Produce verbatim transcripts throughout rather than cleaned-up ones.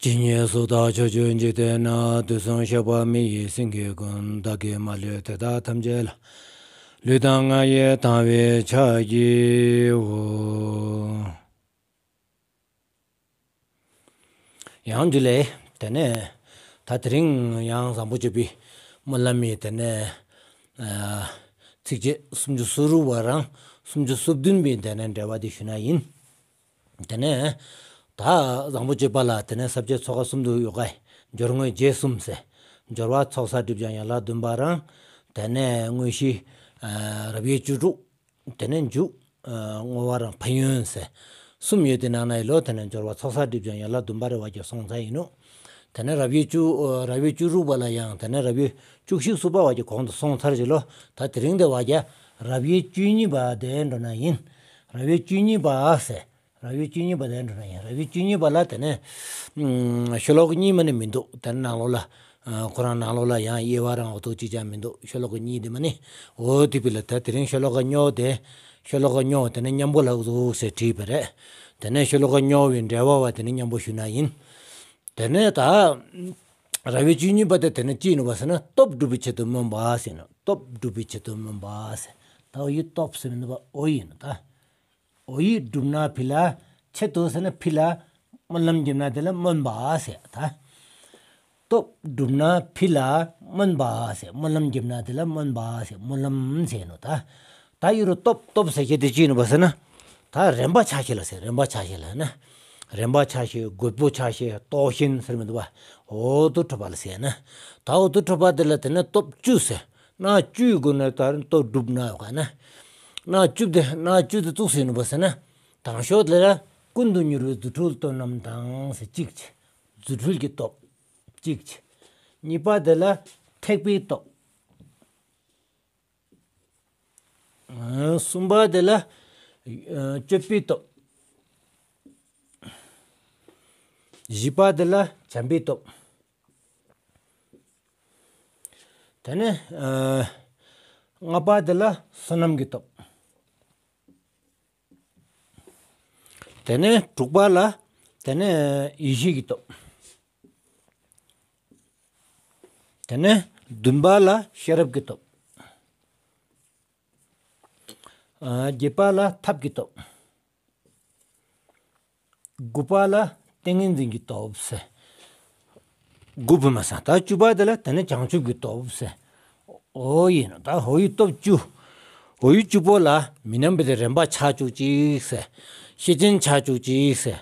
ཇི་སྙེད་སུ་དག་ཕྱོགས་བཅུའི་འཇིག་རྟེན་ན། དུས་གསུམ་གཤེགས་པ་མི་ཡི་སེང་གེ་ཀུན། བདག་གིས་མ་ལུས་དེ་དག་ཐམས་ཅད་ལ། ལུས་དང་ངག་ཡིད་དང་བས་ཕྱག་བགྱིའོ། ཡང་འཇུ་ལེ། དེ་ནས་ད་དེ་རིང་ཡང་བཟང་པོ་སྤྱོད་པའི་སྨོན་ལམ་མི་དེ་ནས་ཚིགས་བཅད་སུམ་ཅུ་སོ་དྲུག་པ་རང་སུམ་ཅུ་སོ་བདུན་པའི་དེ་ནས་འགྲེལ་པ་དེ་ཞུ་ན་ཡིན། དེ་ནས་ད་བཟང་པོ་སྤྱོད་པ་ལ་དེ་ནས་ས་བཅད་ཚོགས་ཀ་གསུམ་དུ་ཡོད་ག། སྦྱོར་དངོས་རྗེས་གསུམ་ཟེར། སྦྱོར་བ་ཚོགས་བསགས་སྒྲིབ་སྦྱང་ཡན་ལག་བདུན་པ་རང་། དེ་ནས་དངོས་གཞི་རབ་དབྱེ་བཅུ་དྲུག་དེ་ནས་མཇུག་བསྔོ་བ་རང་ཕན་ཡོན་ཟེར་གསུམ་ཡོད། དེ་ནང་ན་ཡི་ལོ་དེ་ནས་སྦྱོར་བ་ཚོགས་བསགས་སྒྲིབ་སྦྱང་ཡན་ལག་བདུན་པ་རེ་བ་ཀྱང་སོང་ཚར་ཡིན་ནོ། དེ་ནས་རབ་དབྱེ་བཅུ་རབ་དབྱེ་བཅུ་དྲུག་པ་ལ་ཡང་དེ་ནས་རབ་དབྱེ་བཅུ་བཞི་སོ་པ་བ་ཀྱང་གོང་དུ་སོང་ཚར་ཡིན་ལོ། ད་དེ་རིང་དེ་བ་ཀྱང་རབ་དབྱེ་བཅུ་གཉིས་པ་དེ་འགྲོ་ན་ཡིན། རབ་དབྱེ་བཅུ་གཉིས་པ་ཟེར། རབ་དབྱེ་བཅུ་གཉིས་པ་དེ་འགྲོ་ན་ཡིན། རབ་དབྱེ་བཅུ་གཉིས་པ་ལ་དེ་ནས་ཤོ་ལོ་ཀ་གཉིས་མ་ནི་མི་འདུག་དེ་ནང་ལོགས་ལ། ཁོ་རང་ནང་ལོགས་ལ་ཡང་དབྱེ་བ་རང་འོ་ཐུག་ཅིག་ཀྱང་མི་འདུག་ཤོ་ལོ་ཀ་གཉིས་དེ་མ་ནི། འོ་དེ་བི་ལ་ད་དེ་རིང་ཤོ་ལོ་ཀ་གཉིས་དེ། ཤོ་ལོ་ཀ་གཉིས་དེ་ནས་མཉམ་པོ་ལ་འུ་ཟུག་ཟེར་བྲིས་པ་རེད། དེ་ནས་ཤོ་ལོ་ཀ་གཉིས་པའི་འགྲེལ་བ་བ་དེ་ནས་མཉམ་པོ་ཞུ་ན་ཡིན། དེ་ནས་ད་རབ་དབྱེ་བཅུ་གཉིས་པ་དེ་དེ་ནས་ཅི་ཡིན་ནོ་བ་ཟེར་ན་སྟོབས་སྒྲུབ་པའི་ཆེད་དུ་སྨོན་པ་ཟེར་ནོ། སྟོབས་སྒྲུབ་པའི་ཆེད་དུ་སྨོན་པ་ཟེར། ད་འོ་ཡི་སྟོབས་ཟེར་མི་འདུག་པ། འོ་ཡིན་ནོ་ད། འོ་ཡི་སྒྲུབ་ན་ཕི་ལ། ཆེད་དུ་ཟེར་ན་ཕི་ལ། སྨོན་ལམ་རྒྱབ་ན་དེ་ལ་སྨོན་པ་ཟེར་ད། སྟོབས་སྒྲུབ་ན་ཕི་ལ་སྨོན་པ་ཟེར། སྨོན་ལམ་རྒྱབ་ན་དེ་ལ་སྨོན་པ་ཟེར། སྨོན་ལམ་ཟེར་ནོ་ད། ད་ཡུ་རུ་སྟོབས་སྟོབས་ཟེར་ཁྱེད་དེ་ཅི་ནོ་བ་ཟེར་ན། ད་རན་པ་ཆ་ཤས་ལ་ཟེར། རན་པ་ཆ་ཤས་ལ་ན། རན་པ་ཆ་ཤས་རྒོད་པོ་ཆ་ཤས་རྟོགས་ཤིང་ཟེར་མི་འདུག་པ། འོ་དུ་གྲུབ་པ་ལ་ཟེར་ན། ད་འོ་དུ་གྲུབ་པ་དེ་ལ་དེ་ནས་སྟོབས་བཅུ་ཟེར། སྣ་བཅུའི་སྒོ་ནས་ད་རུང་སྟོབས་སྒྲུབ་ན་ཡོད་ག་ན། སྣ་བཅུ་དེ་སྣ་བཅུ་དེ་བཙུགས་ཟིན་པ་ཟེར་ན། དང་ཤོས་དེ་ལ་ཀུན་ཏུ་མྱུར་བའི་རྫུ་འཕྲུལ་སྟོབས་རྣམས་དང་ཟེར་གཅིག་བྱས། རྫུ་འཕྲུལ་གྱི་སྟོབས་གཅིག་བྱས། གཉིས་པ་དེ་ལ་ཐེག་པའི་སྟོབས། གསུམ་པ་དེ་ལ་སྤྱོད་པའི་སྟོབས། བཞི་པ་དེ་ལ་བྱམས་པའི་སྟོབས། དེ་ནས་ལྔ་པ་དེ་ལ་བསོད་ནམས་ཀྱི་སྟོབས། དེ་ནས་དྲུག་པ་ལ་དེ་ནས་ཡེ་ཤེས་ཀྱི་སྟོབས། དེ་ནས་བདུན་པ་ལ་ཤེས་རབ་ཀྱི་སྟོབས། བརྒྱད་པ་ལ་ཐབས་ཀྱི་སྟོབས། དགུ་པ་ལ་ཏིང་ངེ་འཛིན་གྱི་སྟོབས་ཟེར། དགུ་པོ་མ་སང་ད་བཅུ་པ་དེ་ལ་དེ་ནས་བྱང་ཆུབ་ཀྱི་སྟོབས་ཟེར། འོ་ཡིན་ནོ་ད་འོ་ཡི་སྟོབས་བཅུ། འོ་ཡི་བཅུ་པོ་ལ་མི་རྣམ་པ་དེ་རན་པ་ཆ་བཅུག་ཅིག་ཟེར། ཤེས་ཅན་ཆ་བཅུག་ཅིག་ཟེར།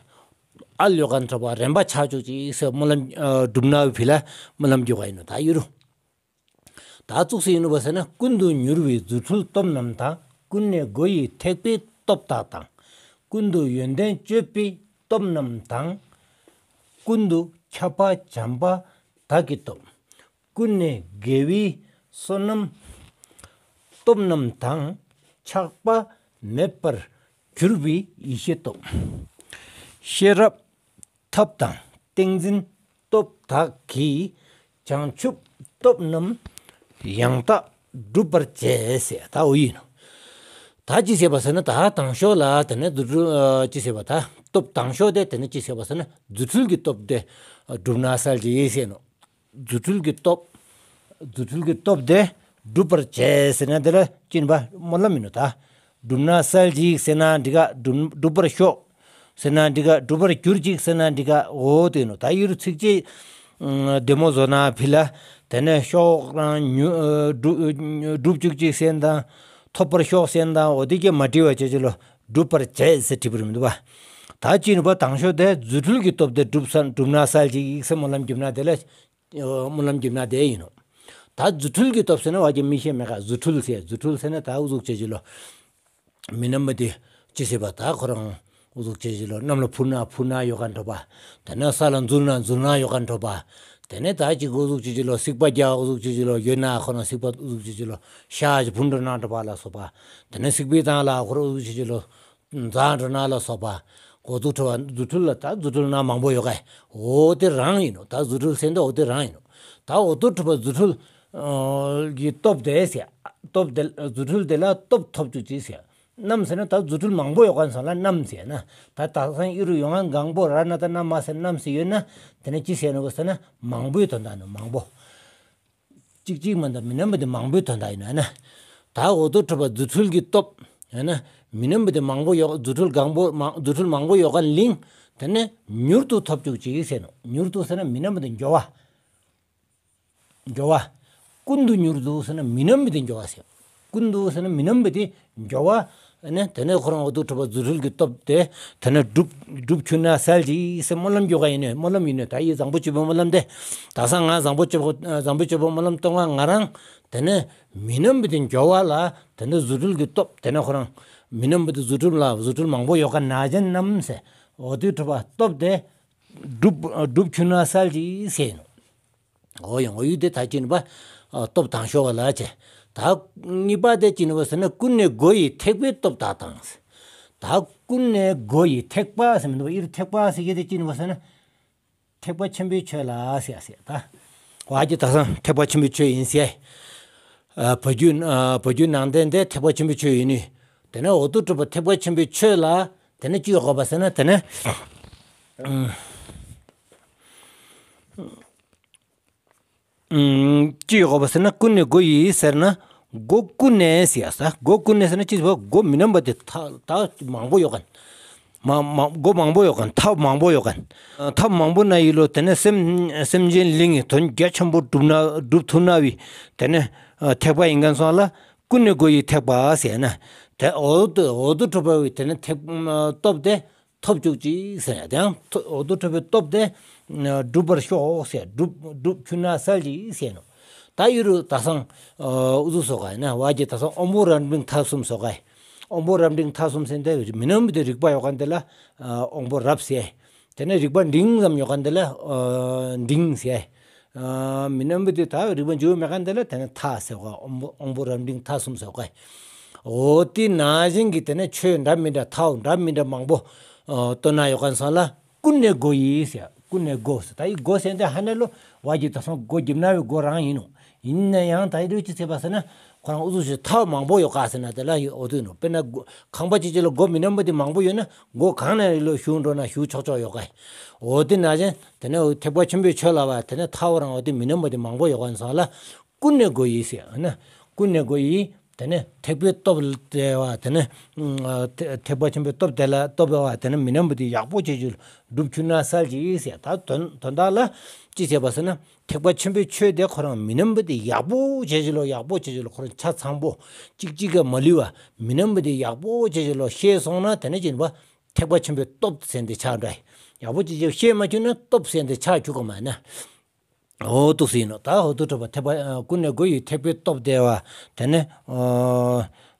ཨ་ལོ་ག་འདྲ་བ་རན་པ་ཆ་བཅུག་ཅིག་ཟེར། སྨོན་ལམ་སྒྲུབ་ན་ཕི་ལ་སྨོན་ལམ་རྒྱུག་ག་ཡིན་ནོ་ད་ཡུ་རུ། ད་བཙུགས་སུ་ཡིན་ནོ་བ་ཟེར་ན་ཀུན་ཏུ་མྱུར་བའི་རྫུ་འཕྲུལ་སྟོབས་རྣམས་དང་། ཀུན་ནས་སྒོ་ཡི་ཐེག་པའི་སྟོབས་དག་དང་། ཀུན་ཏུ་ཡོན་ཏན་སྤྱོད་པའི་སྟོབས་རྣམས་དང་། ཀུན་ཏུ་ཁྱབ་པ་བྱམས་པ་དག་གི་སྟོབས། ཀུན་ནས་དགེ་བའི་བསོད་ནམས་སྟོབས་རྣམས་དང་། ཆགས་པ་མེད་པར་གྱུར་པའི་ཡེ་ཤེས་སྟོབས། ཤེས་རབ་ཐབས་དང་ཏིང་འཛིན་སྟོབས་དག་གིས། བྱང་ཆུབ་སྟོབས་རྣམས་ཡང་དག་འགྲུབ་པར་བྱེད་ཟེར། ད་འོ་ཡིན་ནོ། ད་ཅི་ཟེར་བ་ཟེར་ན་ད་དང་ཤོས་ལ་དེ་ནས་རྫུ་འཕྲུལ་ཅི་ཟེར་བ་ད་སྟོབས་དང་ཤོས་དེ་དེ་ནས་ཅི་ཟེར་བ་ཟེར་ན་རྫུ་འཕྲུལ་གྱི་སྟོབས་དེ་སྒྲུབ་ན་གསལ་གྱི་ཡེ་ཟེར་ནོ། རྫུ་འཕྲུལ་གྱི་སྟོབས། རྫུ་འཕྲུལ་གྱི་སྟོབས་དེ་སྒྲུབ་པར་བྱེད་ཟེར་ན་དེ་ལ་ཅི་ཡིན་པ་སྨོན་ལམ་ཡིན་ནོ་ད། སྒྲུབ་ན་གསལ་ཅིག་ཟེར་ན་འགྲིག་ག་སྒྲུབ་སྒྲུབ་པར་ཤོག་ཟེར་ན་འགྲིག་ག་སྒྲུབ་པར་གྱུར་ཅིག་ཟེར་ན་འགྲིག་ག་འོ་དེ་ནོ་ད་ཡུ་རུ་ཚིགས་བཅད་བདེ་མོ་བཟོ་ན་ཕི་ལ་དེ་ནས་ཤོག་རང་ཉུ་སྒྲུབ་སྒྲུབ་བཅུག་ཅིག་ཟེར་དང་ཐོབ་པར་ཤོག་ཟེར་དང་འོ་དེ་གྱད་མ་བྲིས་པ་བྱེད་ཅི་ལོ། སྒྲུབ་པར་བྱེད་ཟེར་བྲིས་པར་མི་འདུག་པ། ད་ཅི་ཡིན་པ་དང་ཤོས་དེ་རྫུ་འཕྲུལ་གྱི་སྟོབས་དེ་སྒྲུབ་ས་སྒྲུབ་ན་གསལ་ཅིག་ཡིག་ཟེར་སྨོན་ལམ་རྒྱབ་ན་དེ་ལ། སྨོན་ལམ་རྒྱབ་ན་དེ་ཡིན་ནོ། ད་རྫུ་འཕྲུལ་གྱི་སྟོབས་ཟེར་ན་བ་ཀྱི་མི་ཤེས་མེད་ག་རྫུ་འཕྲུལ་ཟེར་རྫུ་འཕྲུལ་ཟེར་ན་ད་འུ་ཟུག་བྱེད་ཅི་ལོ། མི་རྣམ་པ་དེ་ཅི་ཟེར་བ་ད་ཁོ་རང་འུ་ཟུག་བྱེད་ཅི་ལོ་གནམ་ལ་འཕུར་ན་འཕུར་ན་ཡོད་ག་འགྲོ་བ། དེ་ནས་ས་ལ་འཛུལ་ན་འཛུལ་ན་ཡོད་ག་འགྲོ་བ། དེ་ནས་ད་ཅིག་འུ་ཟུག་བྱེད་ཅི་ལོ་སྲེག་པ་རྒྱག་འུ་ཟུག་བྱེད་ཅི་ལོ་ཡོད་ན་ཁོ་རང་སྲེག་པ་འུ་ཟུག་བྱེད་ཅི་ལོ་ཤ་ཅིག་བུ་འགྲོ་ན་འགྲོ་བ་ལ་སོགས་པ། དེ་ནས་སྲེག་པའི་ཐང་ལ་ཁོ་རང་འུ་ཟུག་བྱེད་ཅི་ལོ། མཛའ་འགྲོ་ན་ལ་སོགས་པ། འགོ་འཛུགས་ཁྲོ་བ་རྫུ་འཕྲུལ་ལ་ད་རྫུ་འཕྲུལ་ན་མང་པོ་ཡོད་ག་འོ་དེ་རང་ཡིན་ནོ། ད་རྫུ་འཕྲུལ་ཟེར་འདི་འོ་དེ་རང་ཡིན་ནོ། ད་འོ་དོ་ཁྲོ་བ་རྫུ་འཕྲུལ་གྱི་སྟོབས་དེ་ཟེར། སྟོབས་དེ་རྫུ་འཕྲུལ་དེ་ལ་སྟོབས་ཐོབ་བཅུག་ཅིག་ཟེར། རྣམས་ཟེར་ན་ད་རྫུ་འཕྲུལ་མང་པོ་ཡོད་ག་ཟེར་ན་རྣམས་ཟེར་ན། ད་དག་ས་ཨི་རུ་ཡོང་ང་གང་པོ་ར་ན་ད་ན་མ་ཟེར་རྣམས་ཟེར་ཡོད་ན། དེ་ནས་ཅི་ཟེར་ནོ་ཟེར་ན་མང་པོའི་དོན་དག་ནི་མང་པོ། གཅིག་གཅིག་མ་གཏོགས་མི་རྣམ་པ་དེ་མང་པོའི་དོན་དག་ཡིན་ན། ད་འོ་དོ་གྲུབ་པ་རྫུ་འཕྲུལ་གྱི་སྟོབས་ཡིན་ན། མི་རྣམ་པ་དེ་མང་པོ་ཡོད། རྫུ་འཕྲུལ་གང་པོ་མང་རྫུ་འཕྲུལ་མང་པོ་ཡོད་ག་ལིང་། དེ་ནས་མྱུར་དུ་ཐོབ་བཅུག་ཅིག་ཟེར་ནོ། མྱུར་དུ་ཟེར་ན་མི་རྣམ་པ་དེ་མགྱོགས་པ། མགྱོགས་པ། ཀུན་ཏུ་མྱུར་དུ་ཟེར་ན་མི་རྣམ་པ་དེ་མགྱོགས་པ་ཟེར། ཀུན་ཏུ་ཟེར་ན་མི་རྣམ་པ་དེ་མགྱོགས་པ། ཨ་ནི་དེ་ནས་ཁོ་རང་འོ་དོ་གྲུབ་པ་རྫུ་འཕྲུལ་གྱི་སྟོབས་དེ་དེ་ནས་སྒྲུབ་སྒྲུབ་ཁྱོད་ན་གསལ་གྱིས་ཟེར་སྨོན་ལམ་རྒྱག་ག་ཡིན་ནོ། སྨོན་ལམ་ཡིན་ནོ། ད་ཡི་བཟང་པོ་སྤྱོད་པའི་སྨོན་ལམ་དེ། དག་ས་ང་བཟང་པོ་སྤྱོད་པ་བཟང་པོ་སྤྱོད་པའི་སྨོན་ལམ་གཏོང་ང་ང་རང་དེ་ནས་མི་རྣམ་པ་དེ་མགྱོགས་པ་ལ་དེ་ནས་རྫུ་འཕྲུལ་གྱི་སྟོབས་དེ་ནས་ཁོ་རང་མི་རྣམ་པ་དེ་རྫུ་འཕྲུལ་ལ་རྫུ་འཕྲུལ་མང་པོ་ཡོད་ག་ན་གཞོན་རྣམས་ཟེར། འོ་དོ་གྲུབ་པ་སྟོབས་དེ་སྒྲུབ་སྒྲུབ་ཁྱོད་ན་གསལ་གྱིས་ཟེར་ནོ། འོ་ཡང་འོ་ཡུལ་དེ་ད་ཅི་ནི་པ། ཨ། སྟོབས་དང་ཤོག་ལ་བྱས། ད་གཉིས་པ་དེ་ཅི་ནི་པ་ཟེར་ན་ཀུན་ནས་སྒོ་ཡི་ཐེག་པའི་སྟོབས་དག་དང་། ད་ཀུན་ནས་སྒོ་ཡི་ཐེག་པ་ཟེར་མི་འདུག་པ། ཨི་རུ་ཐེག་པ་ཟེར་གྱི་དེ་ཅི་ནི་པ་ཟེར་ན། ཐེག་པ་ཆེན་པོའི་ཆོས་ལ་ཟེར་ཟེར་ད། བ་ཀྱི་ད་སང་ཐེག་པ་ཆེན་པོའི་ཆོས་ཡིན་ཟེར། ཨ། བ་རྒྱུད་ཨ། བ་རྒྱུད་ནང་བསྟན་དེ་ཐེག་པ་ཆེན་པོའི་ཆོས་ཡིན་ནི། དེ་ནས་འོ་དོ་གྲུབ་པ་ཐེག་པ་ཆེན་པོའི་ཆོས་ལ་དེ་ནས་ཅི་ཡོད་གོ་པ་ཟེར་ན་དེ་ནས། ཨུམ། ཅི་ཡོད་གོ་པ་ཟེར་ན་ཀུན་ནས་སྒོ་ཡི་ཟེར་ན། སྒོ་ཀུན་ནས་ཟེར་ཡ་ས། སྒོ་ཀུན་ནས་ཟེར་ན་ཅི་ཟེར་བ། སྒོ་མི་རྣམ་པ་དེ་ཐ་ད་མང་པོ་ཡོད་ག་ན། མ་མ་སྒོ་མང་པོ་ཡོད་ག་ན། ཐབས་མང་པོ་ཡོད་ག་ན། ཐབས་མང་པོ་ན་ཡི་ལོ་དེ་ནས་སེམས་སེམས་ཅན་ལིང་གི་དོན་རྒྱ་ཆེན་པོ་སྒྲུབ་ན་སྒྲུབ་ཐུབ་ན་བའི་དེ་ནས་ཐེག་པ་ཡིན་མཁན་སོང་ལ། ཀུན་ནས་སྒོ་ཡི་ཐེག་པ་ཟེར་ན། དེ་འོ་དོ་འོ་དོ་གྲུབ་པ་བའི་དེ་ནས་ཐེག་སྟོབས་དེ་ཐོབ་བཅུག་ཅིག་ཟེར་ཡ། དེ་ཡང་ཐོ་འོ་དོ་གྲུབ་པའི་སྟོབས་དེ་སྒྲུབ་པར་ཤོག་ཟེར། སྒྲུབ་སྒྲུབ་ཁྱོད་ན་གསལ་གྱིས་ཟེར་ནོ། ད་ཨི་རུ་ད་སང་ཨུ་ཚུགས་སོགས་ག་ཡིན་ན་བ་ཀྱི་ད་སང་དབང་པོ་རབ་འབྲིང་ཐ་གསུམ་སོགས་ག་ཡིན། དབང་པོ་རབ་འབྲིང་ཐ་གསུམ་ཟེར་དེ་མི་རྣམ་པ་དེ་རིག་པ་ཡོད་ག་ན་དེ་ལ་དབང་པོ་རབ་ཟེར། དེ་ནས་རིག་པ་འབྲིང་ཙམ་ཡོད་ག་ན་དེ་ལ་འབྲིང་ཟེར། མི་རྣམ་པ་དེ་ད་རིག་པ་འབྱུང་མེད་ག་ན་དེ་ལ་དེ་ནས་ཐ་ཟེར་ག། དབང་པོ་དབང་པོ་རབ་འབྲིང་ཐ་གསུམ་ཟེར་ག། འོ་དེ་ནང་བཞིན་གྱི་དེ་ནས་ཆོས་འདྲ་མི་འདྲ་ཐབས་འདྲ་མི་འདྲ་མང་པོ་སྟོན་ན་ཡོད་ག་ན་སོང་ལ། ཀུན་ནས་སྒོ་ཡི་ཟེར། ཀུན་ནས་སྒོ་ཟེར། ད་ཡི་སྒོ་ཟེར་དེ་ཧ་ནས་ལོ་བ་ཀྱི་ད་སང་སྒོ་བརྒྱབ་ན་བའི་སྒོ་རང་ཡིན་ནོ། ཡིན་ན་ཡང་ད་ཡི་ལོ་ཅི་ཟེར་བ་ཟེར་ན། ཁོ་རང་ཨུ་ཚུགས་ཤིག་ཐབས་མང་པོ་ཡོད་ག་ཟེར་ན་དེ་ལ་ཡི་འོ་དོ་ཡིན་ནོ། དཔེར་ན་སྒོ་ཁང་པ་ཅིག་ཅིག་ལ་སྒོ་མི་རྣམ་པ་དེ་མང་པོ་ཡོད་ན་སྒོ་གང་ནས་ལོ་ཞུགས་འགྲོ་ན་ཞུགས་ཆོག་ཆོག་ཡོད་ག། འོ་དེ་ནང་བཞིན་དེ་ནས་འོ་ཐེག་པ་ཆེན་པོའི་ཆོས་ལ་བ་དེ་ནས་ཐབས་རང་འོ་དེ་མི་རྣམ་པ་དེ་མང་པོ་ཡོད་ག་ན་སོང་ལ། ཀུན་ནས་སྒོ་ཡི་ཟེར་ན། ཀུན་ནས་སྒོ་ཡི་དེ་ནས་ཐེག་པའི་སྟོབས་དེ་བ་དེ་ནས་ཐེག་པ་ཆེན་པོའི་སྟོབས་དེ་ལ་སྟོབས་བ་དེ་ནས་མི་རྣམ་པ་དེ་ཡག་པོ་བྱེད་རྒྱུ་སྒྲུབ་ཁྱོད་ན་གསལ་གྱིས་ཟེར། ད་དོན་དོན་དག་ལ་ཅི་བྱས་པ་ཟེར་ན། ཐེག་པ་ཆེན་པོའི་ཆོས་དེ་ཁོ་རང་མི་རྣམ་པ་དེ་ཡག་པོ་བྱེད་རྒྱུ་ལོ། ཡག་པོ་བྱེད་རྒྱུ་ལོ། ཁོ་རང་ཆ་ཚང་པོ་གཅིག་གཅིག་ག་མ་ལུས་པ་མི་རྣམ་པ་དེ་ཡག་པོ་བྱེད་རྒྱུ་ལོ་ཤེས་སོང་ན་དེ་ནས་ཅི་ཡིན་པ། ཐེག་པ་ཆེན་པོའི་སྟོབས་ཟེར་དེ་ཆགས་འགྲོ། ཡག་པོ་བྱེད་རྒྱུ་ཤེས་མ་བཅུག་ན་སྟོབས་ཟེར་དེ་ཆགས་བཅུག་ག་མ་ན། འོ་དོ་ཟེར་ནོ། ད་འོ་དོ་གྲུབ་པ་ཐེག་པ་ཀུན་ནས་སྒོ་ཡི་ཐེག་པའི་སྟོབས་དེ་བ་དེ་ནས་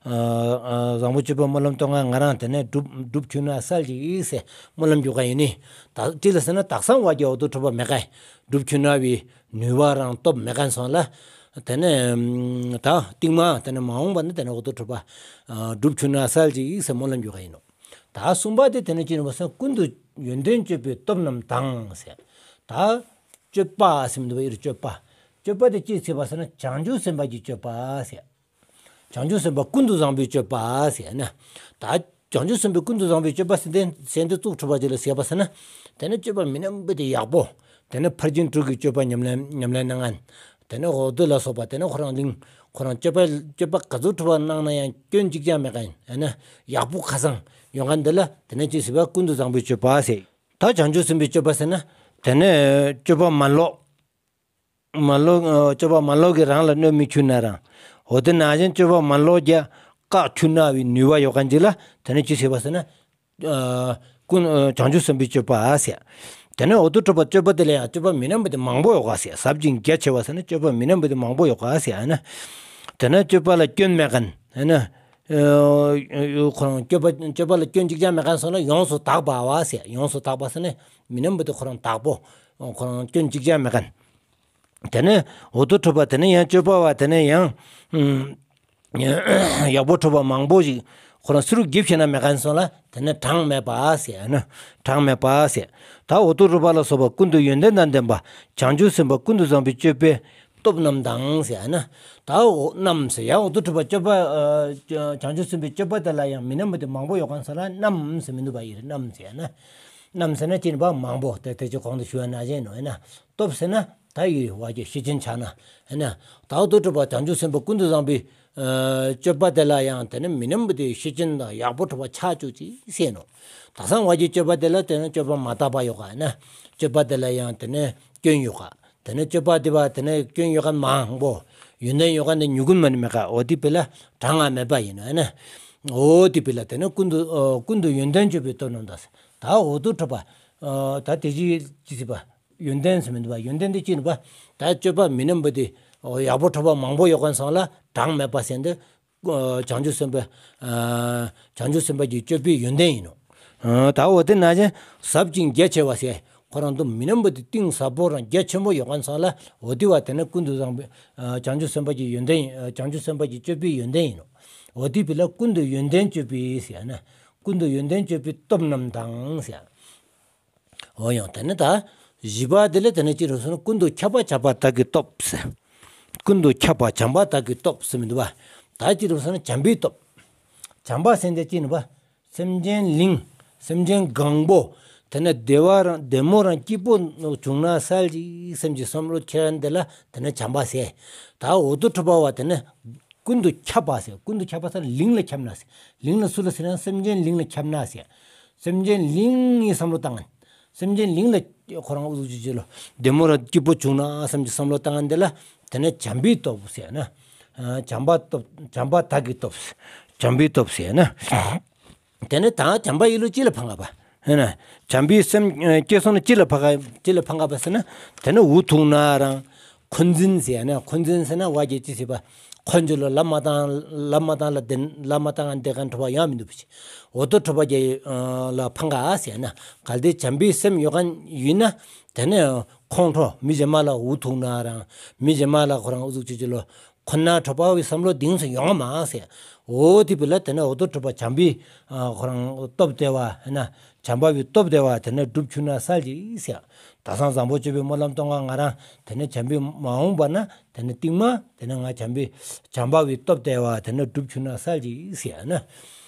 བཟང་པོ་སྤྱོད་པའི་སྨོན་ལམ་གཏོང་ང་ང་རང་དེ་ནས་སྒྲུབ་སྒྲུབ་ཁྱོད་ན་གསལ་གྱིས་ཟེར་སྨོན་ལམ་རྒྱག་ག་ཡིན་ནི། ད་ཅི་ལ་ཟེར་ན་དག་སང་བ་ཀྱི་འོ་དོ་གྲུབ་པ་མེད་ག། སྒྲུབ་ཁྱོད་ན་བའི་ནུས་པ་རང་སྟོབས་མེད་ག་ན་སོང་ལ། དེ་ནས་ད་རྟིང་མ་དེ་ནས་མ་འོངས་པ་ནི་དེ་ནས་འོ་དོ་གྲུབ་པ་སྒྲུབ་ཁྱོད་ན་གསལ་གྱིས་ཟེར་སྨོན་ལམ་རྒྱག་ག་ཡིན་ནོ། ད་གསུམ་པ་དེ་དེ་ནས་ཅི་ཡིན་པ་ཟེར་ན་ཀུན་ཏུ་ཡོན་ཏན་སྤྱོད་པའི་སྟོབས་རྣམས་དང་ཟེར། ད་སྤྱོད་པ་ཟེར་མི་འདུག་པ། ཨི་རུ་སྤྱོད་པ། སྤྱོད་པ་དེ་ཅི་ཟེར་བ་ཟེར་ན་བྱང་ཆུབ་སེམས་དཔའ་གི་སྤྱོད་པ་ཟེར། བྱང་ཆུབ་སེམས་དཔའ་ཀུན་ཏུ་བཟང་པོའི་སྤྱོད་པ་ཟེར་ན། ད་བྱང་ཆུབ་སེམས་དཔའ་ཀུན་ཏུ་བཟང་པོའི་སྤྱོད་པ་ཟེར་དེ་ཟེར་དེ་བཙུགས་ཐུབ་པ་ཅིག་ལ་ཟེར་བ་ཟེར་ན། དེ་ནས་སྤྱོད་པ་མི་རྣམ་པ་དེ་ཡག་པོ། དེ་ནས་ཕར་ཕྱིན་དྲུག་གི་སྤྱོད་པ་ཉམས་ལེན་ཉམས་ལེན་གནང་ངན། དེ་ནས་འོ་དོ་ལ་སོགས་པ་དེ་ནས་ཁོ་རང་གླིང་ཁོ་རང་སྤྱོད་པ་སྤྱོད་པ་ག་ཚོད་ཐུབ་པ་གནང་ན་ཡང་སྐྱོན་གཅིག་ཀྱང་མེད་ག་ཡིན། ཨ་ནི་ཡག་པོ་ཁ་སང་ཡོང་ག་འདི་ལ་དེ་ནས་ཅི་ཟེར་བ་ཀུན་ཏུ་བཟང་པོའི་སྤྱོད་པ་ཟེར། ད་བྱང་ཆུབ་སེམས་དཔའི་སྤྱོད་པ་ཟེར་ན། དེ་ནས་སྤྱོད་པ་མ་ལོག་མ་ལོག་སྤྱོད་པ་མ་ལོག་གིས་རང་ལ་གནོད་མི་བྱུང་ན་རང་། འོ་དེ་ནང་བཞིན་སྤྱོད་པ་མ་ལོག་རྒྱ་བཀག་ཐུབ་ན་བའི་ནུས་པ་ཡོད་ག་འདི་ལ་དེ་ནས་ཅི་ཟེར་བ་ཟེར་ན། ཀུན་བྱང་ཆུབ་སེམས་དཔའི་སྤྱོད་པ་ཟེར། དེ་ནས་འོ་དོ་གྲུབ་པ་སྤྱོད་པ་དེ་ལ་ཡང་སྤྱོད་པ་མི་རྣམ་པ་དེ་མང་པོ་ཡོད་ག་ཟེར། ཟབ་ཅིང་རྒྱ་ཆེ་བ་ཟེར་ན་སྤྱོད་པ་མི་རྣམ་པ་དེ་མང་པོ་ཡོད་ག་ཟེར་ན། དེ་ནས་སྤྱོད་པ་ལ་སྐྱོན་མེད་ག་ན། ཁོ་རང་སྤྱོད་པ་སྤྱོད་པ་ལ་སྐྱོན་གཅིག་ཀྱང་མེད་ག་ན་སོང་ན་ཡོངས་སུ་དག་པ་བ་ཟེར། ཡོངས་སུ་དག་པ་ཟེར་ན་མི་རྣམ་པ་དེ་ཁོ་རང་དག་པོ། ཁོ་རང་སྐྱོན་གཅིག་ཀྱང་མེད་ག་ན། དེ་ནས་འོ་དོ་གྲུབ་པ་དེ་ནས་ཡང་སྤྱོད་པ་བ་དེ་ནས་ཡང་། ཡག་པོ་གྲུབ་པ་མང་པོ་ཞིག་ཁོ་རང་སུ་རུ་གིབ་ཤེ་ན་མེད་ག་ན་སོང་ལ་དེ་ནས་གྲངས་མེད་པ་ཟེར་ན། གྲངས་མེད་པ་ཟེར། ད་འོ་དོ་གྲུབ་པ་ལ་སོགས་པ་ཀུན་ཏུ་ཡོན་ཏན་དང་ལྡན་པ་བྱང་ཆུབ་སེམས་དཔའ་ཀུན་ཏུ་བཟང་པོའི་སྤྱོད་པའི་ སྟོབས་རྣམས་དང་ཟེར་ན། ད་འོ་རྣམས་ཟེར་ཡང་འོ་དུ་གྲུབ་པ་སྤྱོད་པ་ཨ་བྱང་ཆུབ་སེམས་དཔའི་སྤྱོད་པ་དེ་ལ་ཡང་མི་རྣམ་པ་དེ་མང་པོ་ཡོད་གང་ཟེར་ན་རྣམས་ཟེར་མི་འདུག་པ་ཡིན་རེད། རྣམས་ཟེར་ན། རྣམས་ཟེར་ན་ཅི་ཡིན་པ་མང་པོ་དེ་དེ་ཅི་གོང་དུ་ཞུ་བ་ན་བཞིན་ནོ་ཡིན་ན། སྟོབས་ཟེར་ན་ད་ཡི་བ་གི་ཤེར་ཕྱིན་ཆ་ན་ཡིན་ན། ད་འོ་དུ་གྲུབ་པ་བྱང་ཆུབ་སེམས་དཔའ་ཀུན་ཏུ་བཟང་པོའི་ཨ་སྤྱོད་པ་དེ་ལ་ཡང་དེ་ནི་མི་རྣམ་པ་དེ་ཤེར་ཕྱིན་དང་ཡག་པོ་གྲུབ་པ་ཆགས་བཅུག་ཅིག་ཟེར་ནོ། ད་སང་བ་གི་སྤྱོད་པ་དེ་ལ་དེ་ནི་སྤྱོད་པ་མ་དག་པ་ཡོད་ག་ཡིན་ན། སྤྱོད་པ་དེ་ལ་ཡང་དེ་ནི་སྐྱོན་ཡོད་ག་དེ་ནས་སྤྱོད་པ་དེ་བ་དེ་ནས་སྐྱོན་ཡོད་མཁན་མང་པོ། ཡོན་ཏན་ཡོད་མཁན་དེ་མྱུ་གུ་མ་ནི་མེད་ཀ་འོ་དེ་བི་ལ་གྲངས་ང་མེད་པ་ཡིན་ནོ་ཡིན་ན། འོ་དེ་བི་ལ་དེ་ནས་ཀུན་ཏུ་ཨ་ཀུན་ཏུ་ཡོན་ཏན་སྤྱོད་པའི་སྟོབས་རྣམས་དང་། ད་འོ་དུ་གྲུབ་པ་ཨ་ད་དེ་ཅི་ཅི་ཟེར་བ་ཡོན་ཏན་ཟེར་མི་འདུག་པ། ཡོན་ཏན་དེ་ཅི་ནི་བ། ད་སྤྱོད་པ་མི་རྣམ་པ་དེ་ཨོ་ཡག་པོ་གྲུབ་པ་མང་པོ་ཡོད་མཁན་སང་ལ་གྲངས་མེད་པ་ཟེར་འདི། ཨ་བྱང་ཆུབ་སེམས་དཔའ་ཨ་བྱང་ཆུབ་སེམས་དཔའ་གི་སྤྱོད་པའི་ཡོན་ཏན་ཡིན་ནོ། ཨ་ད་འོ་དེ་ན་ཅན་ཟབ་ཅིང་རྒྱ་ཆེ་བ་ཟེར། ཁོ་རང་དུ་མི་རྣམ་པ་དེ་གཏིང་ཟབ་པོ་རང་རྒྱ་ཆེན་པོ་ཡོད་མཁན་སང་ལ་འོ་དེ་བ་དེ་ནི་ཀུན་ཏུ་བཟང་པོའི་ཨ་བྱང་ཆུབ་སེམས་དཔའ་གི་ཡོན་ཏན་ཡིན། ཨ་བྱང་ཆུབ་སེམས་དཔའ་གི་སྤྱོད་པའི་ཡོན་ཏན་ཡིན་ནོ། འོ་དེ་བི་ལ་ཀུན་ཏུ་ཡོན་ཏན་སྤྱོད་པའི་ཟེར་ན། ཀུན་ཏུ་ཡོན་ཏན་སྤྱོད་པའི་སྟོབས་རྣམས་དང་ཟེར། འོ་ཡང་དེ་ནི་ད་བཞི་པ་དེ་ལ་དེ་ནི་ཅི་རུ་སོང་ན་ཀུན་ཏུ་ཁྱབ་པ་བྱམས་པ་དག་གི་སྟོབས་ཟེར། ཀུན་ཏུ་ཁྱབ་པ་བྱམས་པ་དག་གི་སྟོབས་ཟེར་མི་འདུག་པ། ད་ཅི་རུ་སོང་ན་བྱམས་པའི་སྟོབས། བྱམས་པ་ཟེར་འདི་ཅི་ནི་པ། སེམས་ཅན་ལིང་། སེམས་ཅན་གང་པོ། དེ་ནི་བདེ་བ་རང་བདེ་མོ་རང་སྐྱིད་པོ་བྱུང་ན་སལ་ཅིག་སེམས་ཀྱི་བསམ་བློ་ཁྱེར་འདི་ལ་དེ་ནི་བྱམས་པ་ཟེར། ད་འོ་དུ་གྲུབ་པ་བ་དེ་ནི། ཀུན་ཏུ་ཁྱབ་པ་ཟེར། ཀུན་ཏུ་ཁྱབ་པ་ཟེར་ལིང་ལ་ཁྱབ་ན་ཟེར། ལིང་ལ་སུ་ལ་ཟེར་ན་སེམས་ཅན་ལིང་ལ་ཁྱབ་ན་ཟེར། སེམས་ཅན་ལིང་ཡི་བསམ་བློ་བཏང་ན། སེམས་ཅན་ལིང་ལ་ཁོ་རང་ཨུ་ཚུགས་ཅི་ཅི་ལོ། བདེ་མོ་ར་སྐྱིད་པོ་བྱུང་ན་བསམ་གྱི་བསམ་བློ་བཏང་ན་འདི་ལ། དེ་ནས་བྱམས་པའི་སྟོབས་ཟེར་ན། ཨ་བྱམས་པ་སྟོབས་བྱམས་པ་དག་གི་སྟོབས། བྱམས་པའི་སྟོབས་ཟེར་ན། དེ་ནས་ད་བྱམས་པ་ཡི་ལུ་ཅི་ལ་ཕན་ག་པ། ཧེ་ན། བྱམས་པའི་སེམས་ཨ་སྐྱེ་སོང་ན་ཅི་ལ་ཕན་ག་ཅི་ལ་ཕན་ག་པ་ཟེར་ན། དེ་ནས་འུ་ཐུག་ན་རང་། འཁོན་འཛིན་ཟེར་ན་འཁོན་འཛིན་ཟེར་ན་བ་གྱི་ཅི་ཟེར་བ། འཁོན་འཛིན་ལ་ལབ་མ་བཏང་ལབ་མ་བཏང་ལ་བདེན་ལབ་མ་བཏང་ང་བདེ་ག་འཕྲོ་བ་ཡང་མི་འདུག་པ་ཅི། འོ་དོ་འཕྲོ་བ་གྱི་ཨ་ལ་ཕན་ག་ཟེར་ན། གལ་ཏེ་བྱམས་པའི་སེམས་ཡོད་མཁན་ཡིན་ན། དེ་ནས་ཁོང་ཁྲོ་མི་གཞན་མ་ལ་འུ་ཐུག་ན་རང་མི་གཞན་མ་ལ་ཁོ་རང་ཨུ་ཚུགས་ཅི་ཅི་ལོ། ཁོ་ན་འཕྲོ་བ་བའི་བསམ་བློ་གཏིང་ཟེར་ཡོང་ང་མ་ཟེར། འོ་དེ་བི་ལ་དེ་ནས་འོ་དོ་འཕྲོ་བ་བྱམས་པའི་ཨ་ཁོ་རང་སྟོབས་དེ་བ་ཧེ་ན། བྱམས་པ་བའི་སྟོབས་དེ་བ་དེ་ནས་སྒྲུབ་ཆུ་ན་སལ་ཅིག་ཟེར། ད་སང་བཟང་པོ་སྤྱོད་པའི་སྨོན་ལམ་གཏོང་ག་ང་རང་དེ་ནས་བྱམས་པའི་མ་འོངས་པ་ན་དེ་ནས་རྟིང་མ་དེ་ནས་ང་བྱམས་པའི་བྱམས་པ་བའི་སྟོབས་དེ་བ་དེ་ནས་སྒྲུབ་ཆུ་ན་སལ་ཅིག་ཟེར་ན།